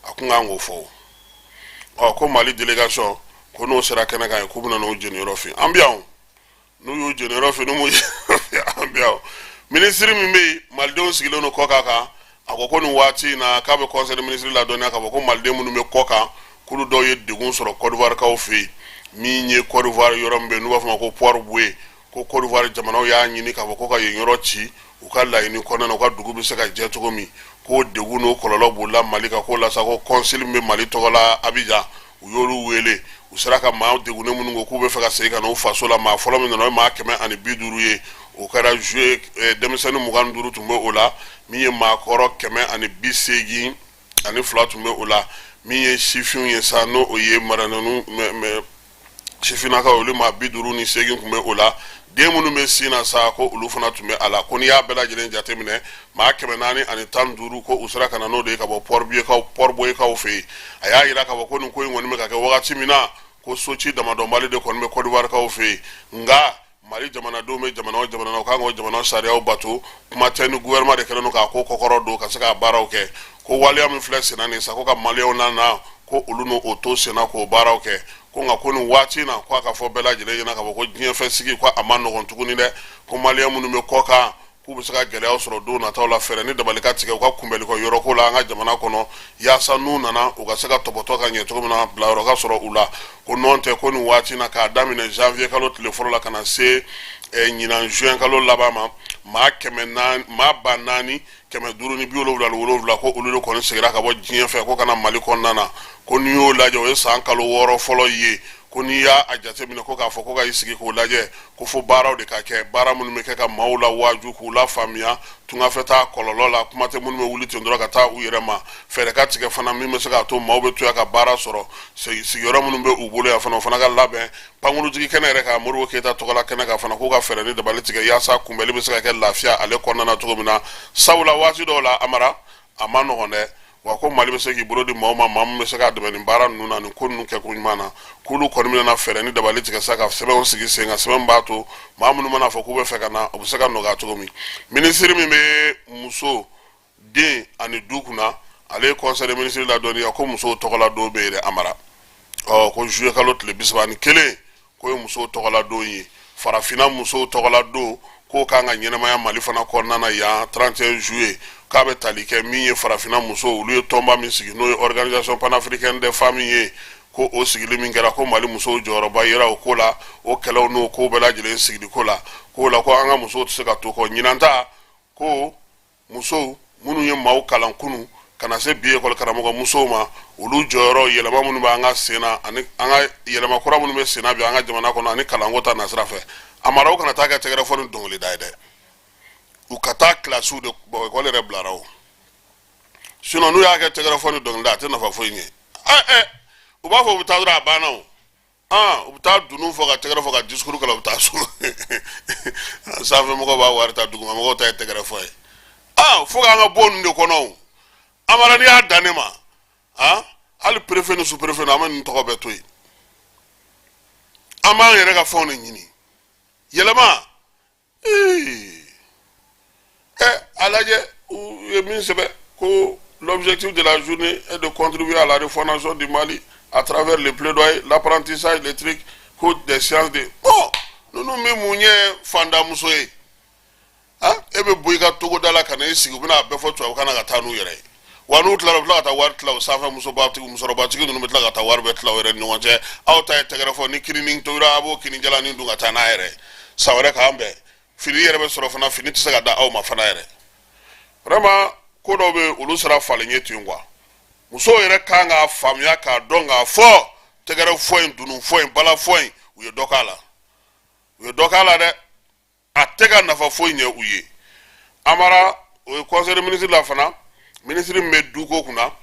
a kun kan k'o fɔ. Ɔ, ko Mali délégation, ko n'o sera kɛnɛ kan ye, k'u bɛna n'o jeniyɔrɔ fin. An bɛ yan, n'u y'u jeniyɔrɔ fin, n'u m'u an bɛ yan. Minisiri min bɛ yen, malidenw sigilen don kɔ kan, a ko ko nin waati in na, k'a bɛ conseil des ministres ladɔnniya k'a fɔ ko maliden minnu bɛ kɔ kan, k'olu dɔw ye degun sɔrɔ Côte d'Ivoire kaw fɛ yen. Min ye Côte d'Ivoire yɔrɔ min bɛ yen, n'u b'a fɔ ma ko Port Boué, ko Côte d'Ivoire jamanaw y'a ɲini k'a fɔ ko ka yen yɔrɔ ci u ka laɲini kɔnɔna na, u ka dugu bɛ se ka jɛ cogo min. K'o degun n'o kɔlɔlɔ b'u la Mali kan, k'o la sa, ko consul min bɛ Mali tɔgɔ la Abidjan, u y'olu wele, u sera ka maa degunnen minnu ko k'u bɛ fɛ ka segin ka na u faso la. Maa fɔlɔ min nana, o ye maa 150 ye, o kɛra juillet. Denmisɛnnin 25 tun bɛ o la, min ye maakɔrɔ 182 tun bɛ o la. Min ye sifinw ye sa, n'o o ye maranɛnu Sifinnakaw, olu maa 58 tun bɛ o la. Den minnu bɛ sin na sa, ko olu fana tun bɛ a la. Ko n'i y'a bɛɛ lajɛlen jateminɛ, maa 415, ko u sera ka na n'o de ye ka bɔ Port-Bouëkaw fɛ yen. A y'a jira k'a fɔ ko nin ko in kɔni bɛ ka kɛ wagati min na, ko soci damadɔnbali de kɔni bɛ Kɔdiwarikaw fɛ yen. Nka Mali jamanadenw bɛ jamana o jamana na, u kan k'o jamana sariyaw bato. Kuma tɛ ni gouvernement de kɛlen don k'a ko kɔkɔrɔ don ka se k'a baaraw kɛ. Ko waleya min filɛ senna nin sa, ko ka Maliyɛnw na na, ko olu n'o to senna k'o baaraw kɛ. Ko nka ko nin waati in na, ko a ka fɔ bɛɛ lajɛlen ɲɛna k'a fɔ ko diɲɛfɛ sigi, ko a ma nɔgɔn tuguni dɛ. Ko Maliyɛn minnu bɛ kɔ kan, k'u bɛ se ka gɛlɛyaw sɔrɔ don nataw la. Fɛɛrɛ ni dabali ka tigɛ u ka kunbɛli kɔ yɔrɔko la an ka jamana kɔnɔ, yaasa n'u nana, u ka se ka tɔbɔtɔ ka ɲɛ cogo min na, bilayɔrɔ ka sɔrɔ u la. Ko nɔn tɛ, ko nin waati na, k'a daminɛ janvier kalo tile fɔlɔ la ka na se ɲinan juin kalo laban ma, maa kɛmɛ naani, maa 4577, ko olu de kɔni seginna ka bɔ diɲɛ fɛ ko ka na Mali kɔnɔna na. Ko n'i y'o lajɛ, o ye san kalo 6 fɔlɔ ye. Ko n'i y'a jateminɛ, ko k'a fɔ ko ka i sigi k'o lajɛ, ko fo baaraw de ka kɛ, baara minnu bɛ kɛ ka maaw la waaju, k'u la faamuya tungafɛ taa kɔlɔlɔ la. Kuma tɛ minnu bɛ wuli ten dɔrɔn ka taa u yɛrɛ ma. Fɛɛrɛ ka tigɛ fana min bɛ se k'a to maaw bɛ to yan ka baara sɔrɔ. Sigiyɔrɔ minnu bɛ u bolo yan fana, o fana ka labɛn. Pankurujigi kɛnɛ yɛrɛ kan, Modibo Keyita tɔgɔla kɛnɛ kan fana, k'u ka fɛɛrɛ ni dabali tigɛ yaasa kunbɛli bɛ se ka kɛ lafiya ale kɔnɔna na cogo min na. Sabula waati dɔw la, a mara a ma nɔgɔn dɛ. Wa ko Mali bɛ se k'i bolo di maaw ma, maa min bɛ se k'a dɛmɛ nin baara ninnu na, nin ko ninnu kɛko ɲuman na. K'olu kɔni bɛna fɛɛrɛ ni dabali tigɛ sa, ka sɛbɛnw sigi sen kan, sɛbɛn b'a to maa minnu mana fɔ k'u bɛ fɛ ka na, u bɛ se ka nɔgɔya cogo min. Minisiri min bɛ muso, den ani du kunna, ale ye conseil des ministres ladɔnniya ko musow tɔgɔla don bɛ yen dɛ, Amara. Ɔ, ko juillet kalo tile 31, k'o ye musow tɔgɔla don ye. Farafinna musow tɔgɔla don, k'o kan ka ɲɛnamaya Mali fana kɔnɔna na yan 31 juillet, k'a bɛ tali kɛ min ye, farafinna musow, olu ye tɔnba min sigi, n'o ye Organisation panafricaine des femmes ye, ko o sigili min kɛra, ko Mali musow jɔyɔrɔba yera o ko la, o kɛlɛw n'o ko bɛɛ lajɛlen sigili ko la. K'o la, ko an ka musow tɛ se ka to kɔ ɲinan ta. Ko musow minnu ye maaw kalan kunu ka na se bi ekɔli karamɔgɔ musow ma, olu jɔyɔrɔ, yɛlɛma minnu bɛ an ka sen na, ani an ka yɛlɛma kura minnu bɛ sen na bi an ka jamana kɔnɔ, ani kalanko ta nasira fɛ, a maraw kana taa kɛ tɛgɛrɛ fɔ ni dɔnkilida ye dɛ. U ka taa kilasiw de bɔn, ekɔli yɛrɛ bilara o. Sinon n'u y'a kɛ tɛgɛrɛ fɔ ni dɔnkilida, a tɛ nafa foyi ɲɛ. Ɛ, u b'a fɔ u bɛ taa dɔrɔn, a banna o. U bɛ taa dunun fɔ, ka tɛgɛrɛ fɔ, ka discours kɛ, u bɛ taa so. Sanfɛ mɔgɔw b'a wari ta, duguma mɔgɔw ta ye tɛgɛrɛ fɔ ye. Fo k'an ka bɔ ninnu de kɔnɔ o. Amara, n'i y'a dan ne ma, hali préfet ni sous-préfet, an bɛ ninnu tɔgɔ bɛɛ to yen. An b'an yɛrɛ ka fɛnw de ɲini yɛlɛma. Ɛ, a lajɛ, u ye min sɛbɛn ko l'objectif de la journée est de contribuer à la refondation du Mali à travers le plaidoyer, l'apprentissage, les trucs ko des sciences de bon. Ninnu bɛ mun ɲɛ fandamuso ye? Ah, e bɛ bɔ i ka togoda la ka na i sigi, u bɛna a bɛɛ fɔ tubabukan na ka taa n'u yɛrɛ ye. Wa n'u tilala, u bɛ tila ka taa wari tila o sanfɛ. Musobatigi, musokɔrɔbatigi ninnu bɛ tila ka taa wari bɛɛ tila u yɛrɛ ni ɲɔgɔn cɛ. Aw ta ye tɛgɛrɛ fɔ ni kini tobira, a b'o kini jalanin dun ka taa n'a yɛrɛ ye. San wɛrɛ k'an bɛn, fini yɛrɛ bɛ sɔrɔ fana, fini tɛ se ka da aw ma fana yɛrɛ. Vraiment, ko dɔw bɛ, olu sera falen ye ten quoi. Musow yɛrɛ kan k'a faamuya, k'a dɔn k'a fɔ tɛgɛrɛ fɔ in, dunun fɔ in, bala fɔ in, u ye dɔ k'a la, u ye dɔ k'a la dɛ. A tɛ ka nafa foyi ɲɛ u ye. Amara, o ye conseil des ministres la fana, minisiri min bɛ duko kunna,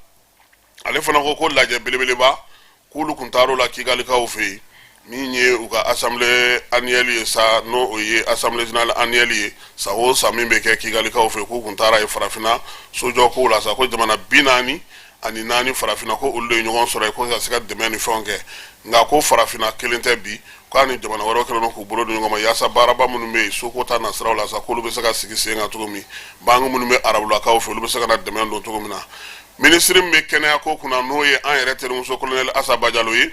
ale fana ko ko lajɛ belebeleba k'olu kun taar'o la Kigalikaw fɛ yen, min ye u ka assemblée annuelle ye sa, n'o o ye assemblée générale annuelle ye, san o san min bɛ kɛ Kigalikaw fɛ yen. K'u kun taara yen farafinna sojɔ kow la sa. Ko jamana 44 farafinna, ko olu de ye ɲɔgɔn sɔrɔ yen, ko ka se ka dɛmɛ ni fɛnw kɛ. Nka ko farafinna kelen tɛ bi, k'a ni jamana wɛrɛw kɛlen don k'u bolo di ɲɔgɔn ma, yaasa baaraba minnu bɛ yen soko ta nasiraw la sa, k'olu bɛ se ka sigi sen kan cogo min, banque minnu bɛ arabulakaw fɛ, olu bɛ se ka na dɛmɛ don cogo min na. Minisiri min bɛ kɛnɛya ko kunna, n'o ye an yɛrɛ terimuso colonel Asa Bajalo ye,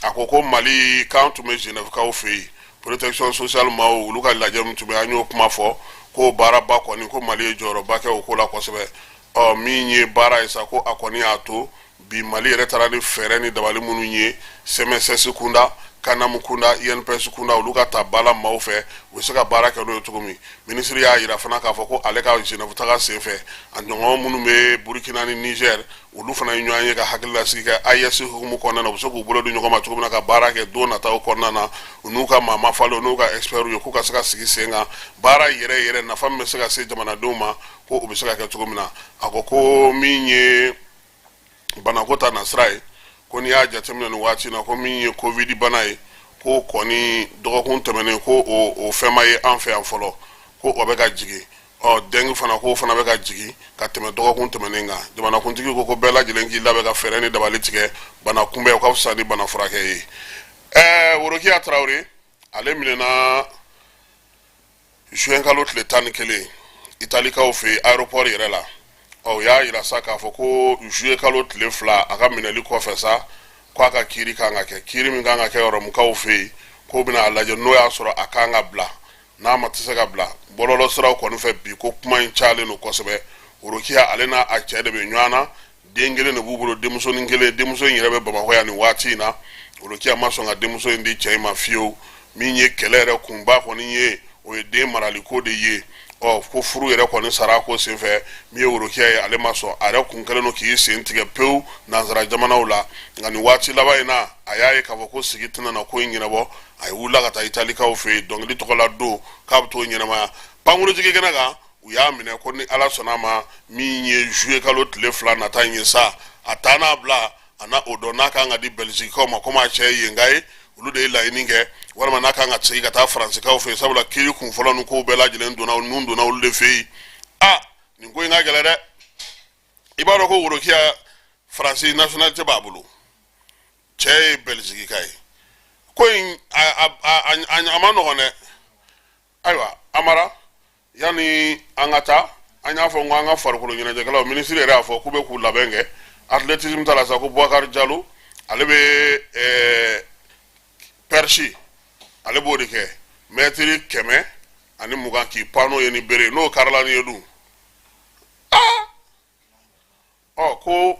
a ko ko Mali k'an tun bɛ Genève-kaw fɛ yen, protection sociale maaw, olu ka lajɛ min tun bɛ, an y'o kuma fɔ, k'o baaraba kɔni, ko Mali ye jɔyɔrɔba kɛ o ko la kosɛbɛ. Ɔ, min ye baara ye sa, ko a kɔni y'a to bi Mali yɛrɛ taara ni fɛɛrɛ ni dabali minnu ye, CMSS kunda, CANAM kunda, INPS kunda, olu ka ta ba la maaw fɛ, u bɛ se ka baara kɛ n'o ye cogo min. Minisiri y'a yira fana k'a fɔ ko ale ka Genève taga senfɛ, a ɲɔgɔn minnu bɛ Burkina ni Niger, olu fana ye ɲɔgɔn ye ka hakililasigi kɛ AES hukumu kɔnɔna na, u bɛ se k'u bolo di ɲɔgɔn ma cogo min na ka baara kɛ don nataw kɔnɔna na, u n'u ka maa mafalen, n'u ka experts ye, k'u ka se ka sigi sen kan baara yɛrɛ yɛrɛ, nafa min bɛ se ka se jamanadenw ma, ko o bɛ se ka kɛ cogo min na. A ko ko min ye banako ta nasira ye, ko n'i y'a jateminɛ nin waati in na, ko min ye Covid bana ye, Ko kɔni dɔgɔkun tɛmɛnen ko o fɛn ma ye an fɛ yan fɔlɔ, ko o bɛ ka jigin. Ɔ, dengue fana, k'o fana bɛ ka jigin ka tɛmɛ dɔgɔkun tɛmɛnen kan. Jamanakuntigi ko ko bɛɛ lajɛlen k'i labɛn ka fɛɛrɛ ni dabali tigɛ. Bana kunbɛn, o ka fisa ni bana furakɛ ye. Worokiya Tarawele, ale minɛna juin kalo tile 11 Italikaw fɛ yen, aéroport yɛrɛ la. Ɔ, u y'a yira sa k'a fɔ ko juillet kalo tile 2, a ka minɛli kɔfɛ sa, ko a ka kiiri kan ka kɛ. Kiiri min kan ka kɛ Rɔmukaw fɛ yen, k'o bɛna a lajɛ n'o y'a sɔrɔ a kan ka bila, n'a ma tɛ se ka bila. Bɔlɔlɔ siraw kɔni fɛ bi, ko kuma in cayalen don kosɛbɛ. Worokiya, ale n'a a cɛ de bɛ ɲɔgɔn na, den kelen de b'u bolo, denmusonin kelen. Denmuso in yɛrɛ bɛ Bamakɔ yan nin waati in na. Worokiya ma sɔn ka denmuso in di cɛ in ma fiyewu. Min ye kɛlɛ yɛrɛ kunba kɔni ye, o ye den maraliko de ye. Ɔ, ko furu yɛrɛ kɔni sara ko senfɛ, min ye Worokiya ye, ale ma sɔn. A yɛrɛ kun kɛlen don k'i sen tigɛ pewu nansara jamanaw la. Nka nin waati laban in na, a y'a ye k'a fɔ ko sigi tɛna na ko in ɲɛnabɔ. A ye wulila ka taa Italikaw fɛ yen, dɔnkili tɔgɔla don k'a bɛ t'o ɲɛnamaya pankurujigi kɛnɛ kan. U y'a minɛ ko ni Ala sɔnna a ma, min ye juillet kalo tile 2 nata in ye sa, a taa n'a bila a na o dɔn, n'a kan ka di Bɛlizikikaw ma, komi a cɛ ye yenka ye, olu de ye laɲini kɛ, walima n'a kan ka segin ka taa Faransikaw fɛ yen, sabula kiiri kun fɔlɔ ni kow bɛɛ lajɛlen donna nun donna olu de fɛ yen. A nin ko in ka gɛlɛn dɛ. I b'a dɔn ko Worokiya, Faransi nationalité b'a bolo, cɛ ye Bɛlizikika ye. Ko in a ma nɔgɔn dɛ. Ayiwa Amara, yanni an ka taa, an y'a fɔ ko an ka farikolo ɲɛnajɛkɛlaw, minisiri yɛrɛ y'a fɔ k'u bɛ k'u labɛn kɛ athlétisme ta la sa, ko Boubacar Jalo, ale bɛ perche, ale b'o de kɛ, mɛtiri 120, k'i pan n'o ye ni bere, n'o karila ni ye dun. Aa, ɔ, ko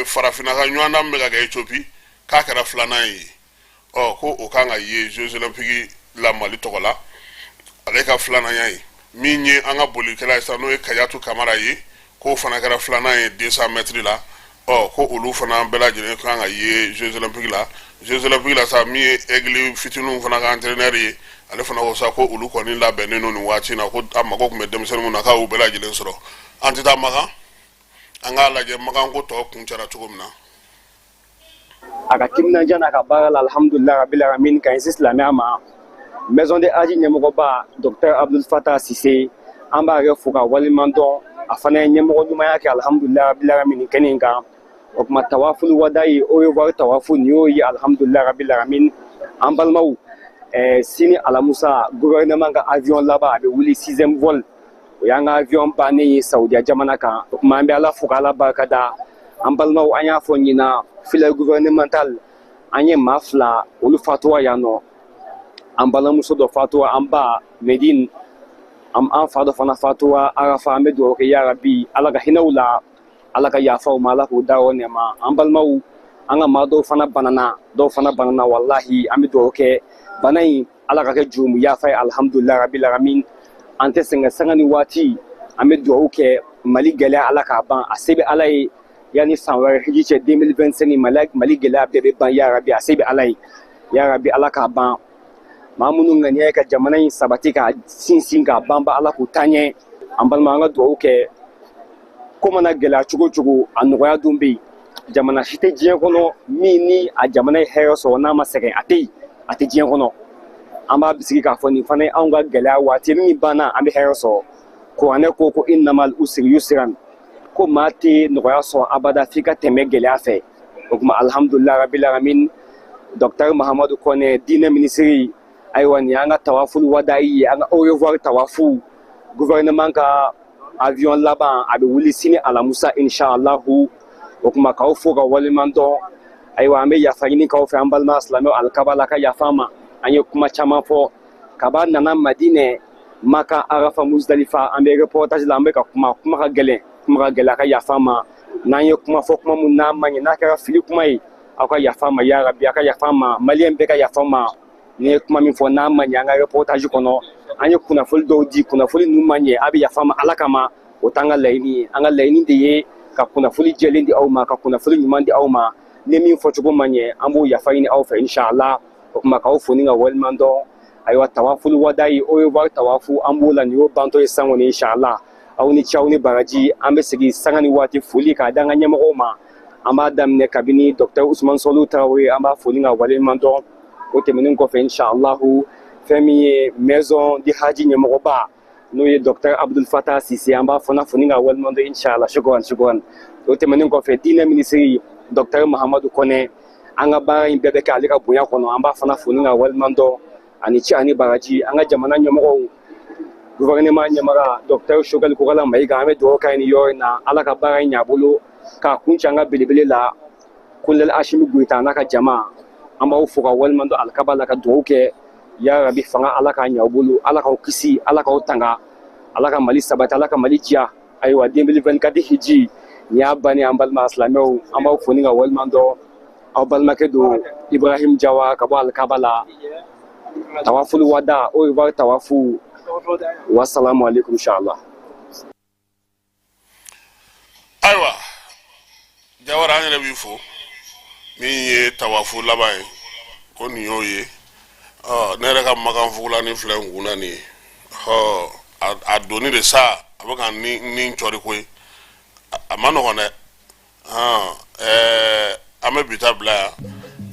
farafinna ka ɲɔgɔndan min bɛ ka kɛ Ethiopie, k'a kɛra filanan ye. Ɔ, ko o kan ka ye Jeux olympiques la Mali tɔgɔ la, ale ka filananya ye. Min ye an ka bolikɛla ye sisan, n'o ye Kajatu Kamara ye, k'o fana kɛra filanan ye 200 mètres la. Ɔ, ko olu fana bɛɛ lajɛlen kan ka ye Jeux olympiques la. Jeux olympiques la sa, min ye Aigle fitininw fana ka entraîneur ye, ale fana ko sa ko olu kɔni labɛnnen don nin waati in na, ko a mago tun bɛ denmisɛnnin min na, k'a y'u bɛɛ lajɛlen sɔrɔ. An tɛ taa Makan, an k'a lajɛ Makan ko tɔ kuncɛra cogo min na. A ka timinandiya n'a ka baara la, alhamdulilayi rabil alamin, ka ɲɛsin silamɛya ma. Maison de Hadj ɲɛmɔgɔba, docteur Abdul Fatah Sise, an b'a yɛrɛ fo ka waleɲuman dɔn. A fana ye ɲɛmɔgɔ ɲumanya kɛ, alhamdulilayi rabil alamin, nin kɛnɛ in kan. O tuma, tawaful wadayi, au revoir tawafu, nin y'o ye, alhamdulilayi rabil alamin. An balimaw, sini alamusa, gouvernement ka avion laban, a bɛ wuli, sixième vol, o y'an ka avion bannen ye Saudiya jamana kan. O tuma, an bɛ Ala fo k'Ala barika da. An balimaw, an y'a fɔ ɲinan, filaire gouvernemental, an ye maa fila, olu fatuwa yan nɔ. An balimamuso dɔ fatuwa an ba Medine, an fa dɔ fana fatuwa Arafa. An bɛ dugawu kɛ, yarabi, Ala ka hinɛ u la, Ala ka yafa u ma, Ala k'u da yɔrɔ nɛɛma. An balimaw, an ka maa dɔw fana banana, dɔw fana banana. Walahi, an bɛ dugawu kɛ, bana in, Ala ka kɛ jurumu yafa ye, alhamdulilayi rabil alamin. An tɛ sɛgɛn, sanga ni waati an bɛ dugawu kɛ. Mali gɛlɛya, Ala k'a ban, a se bɛ Ala ye. Yanni san wɛrɛ hiji cɛ, 2025, Mali gɛlɛya bɛɛ bɛ ban, yarabi, a se bɛ Ala ye. Yarabi, Ala k'a ban. Maa minnu ŋaniya ye ka jamana in sabati k'a sinsin k'a banba, Ala k'u taa ɲɛ. An balima, an ka dugawu kɛ. Ko mana gɛlɛya cogo o cogo, a nɔgɔya dun bɛ yen. Jamana si tɛ diɲɛ kɔnɔ min ni a jamana ye hɛrɛ sɔrɔ n'a ma sɛgɛn, a tɛ yen, a tɛ diɲɛ kɔnɔ. An b'a bisigi k'a fɔ nin fana ye anw ka gɛlɛya waati min banna, an bɛ hɛrɛ sɔrɔ. Kuranɛ ko ko inna ma'al usri yusran, ko maa tɛ nɔgɔya sɔrɔ abada f'i ka tɛmɛ gɛlɛya fɛ. O tuma, alhamdulilayi rabil alamin. Docteur Mahamadu Kɔnɛ, diinɛ minisiri, ayiwa, nin y'an ka tawaful wadayi ye, an ka au revoir tawafu. Gouvernement ka avion laban, a bɛ wuli sini alamusa, inshallahu. O tuma, k'aw fo ka waleɲuman dɔn. Ayiwa, an bɛ yafa ɲini k'aw fɛ, an balima silamɛw alikaba la, ka yafa an ma, an ye kuma caman fɔ. Kaba nana Madinɛ, Maka, Arafa, Muzdalifa, an bɛ reportage la, an bɛ ka kuma. Kuma ka gɛlɛn, kuma ka gɛlɛn, a ka yafa an ma n'an ye kuma fɔ, kuma mun n'a ma ɲɛ, n'a kɛra fili kuma ye, aw ka yafa an ma. Ya rabi, a ka yafa an ma, maliyɛn bɛɛ ka yafa an ma. Ni ye kuma min fɔ n'a ma ɲɛ, an ka reportage kɔnɔ, an ye kunnafoli dɔw di, kunnafoli ninnu ma ɲɛ, a bɛ yafa an ma Ala kama. O t'an ka laɲini ye. An ka laɲini de ye ka kunnafoli jɛlen di aw ma, ka kunnafoli ɲuman di aw ma. Ni min fɔcogo ma ɲɛ, an b'o yafa ɲini aw fɛ, inshallah. O tuma, k'aw fo ni ka waleɲuman dɔn. Ayiwa, tawaful wadayi, au revoir tawafu, an b'o la, nin y'o bantɔ ye san kɔni, inshallah. Aw ni ce, aw ni baraji. An bɛ segin sanga ni waati, foli k'a d'an ka ɲɛmɔgɔw ma. An b'a daminɛ kabini docteur Usman Sɔlu Tarawele, an b'a fo ni ka waleɲuman dɔn. O tɛmɛnen kɔfɛ, inshallahu, fɛn min ye maison du haji ɲɛmɔgɔba, n'o ye docteur Abdul Fatah Sise, an b'a fana fo ni ka waleɲuman dɔn, inshallah. Shukran, shukran. O tɛmɛnen kɔfɛ, diinɛ minisiri docteur Mahamadu Kɔnɛ, an ka baara in bɛɛ bɛ kɛ ale ka bonya kɔnɔ, an b'a fana fo ni ka waleɲuman dɔn ani ci ani baraji. An ka jamana ɲɛmɔgɔw, gouvernement ɲɛmaga docteur Choguel Kokalla Maïga, an bɛ dugawu k'a ye nin yɔrɔ in na, Ala ka baara in ɲɛ a bolo k'a kuncɛ an ka belebele la, colonel Assimi Goïta n'a ka jama. An b'aw fo ka waleɲuman dɔn alikaba la, ka dugawu kɛ ya rabi, fanga Ala k'a ɲɛ aw bolo, Ala k'aw kisi, Ala k'aw tanga, Ala ka Mali sabati, Ala ka Mali diya. Ayiwa, 2024 hiji nin y'a bannen. An balima silamɛw, an b'aw fo ni ka waleɲuman dɔn. Aw balimakɛ don, Ibrahim Jawa, ka bɔ alikaba la, tawaful wada, au revoir tawafu, wasalamu alaikum, inshallah. Ayiwa Jawara, an yɛrɛ b'i fo. Min ye tawafu laban ye, ko nin y'o ye. Ɔ, ne yɛrɛ ka makan fugulani filɛ n kun na nin ye. Ɔ, a donni de sa, a bɛ ka ni ni cɔri koyi, a ma nɔgɔn dɛ. Ɛɛ, an bɛ bi ta bila yan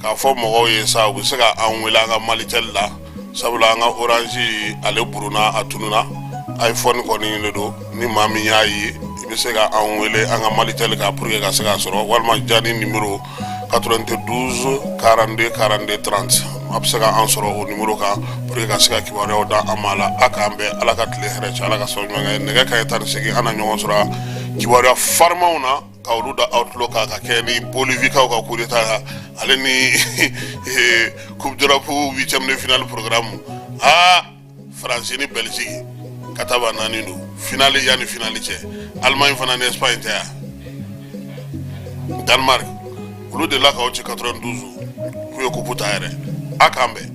k'a fɔ mɔgɔw ye sa, u bɛ se ka an wele an ka Malitel la, sabula an ka Orange ale buruna, a tununa. iPhone kɔni de don. Ni maa min y'a ye, i bɛ se ka an wele an ka Malitel kan pour que ka se k'a sɔrɔ, walima Jani numéro 92 42 42 30. A bɛ se ka an sɔrɔ o numéro kan pour que ka se ka kibaruyaw da an ma la. A k'an bɛn, Ala ka tile hɛrɛ cɛ, Ala ka sɔrɔ ɲuman kɛ. Nɛgɛ kanɲɛ 18, an na ɲɔgɔn sɔrɔ kibaruya farimanw na ka olu da aw tulo kan, ka kɛ ni Bolivikaw ka coup d'état ale ni Coupe d'Europe huitième de finale programme. Aa, Faransi ni Belgique ka taa naani don finale. Yanni finale cɛ, Allemagne fana ni Espagne tɛ yan, Danemark, olu de la k'aw ci 92 k'u ye coupe ta yɛrɛ. A k'an bɛn.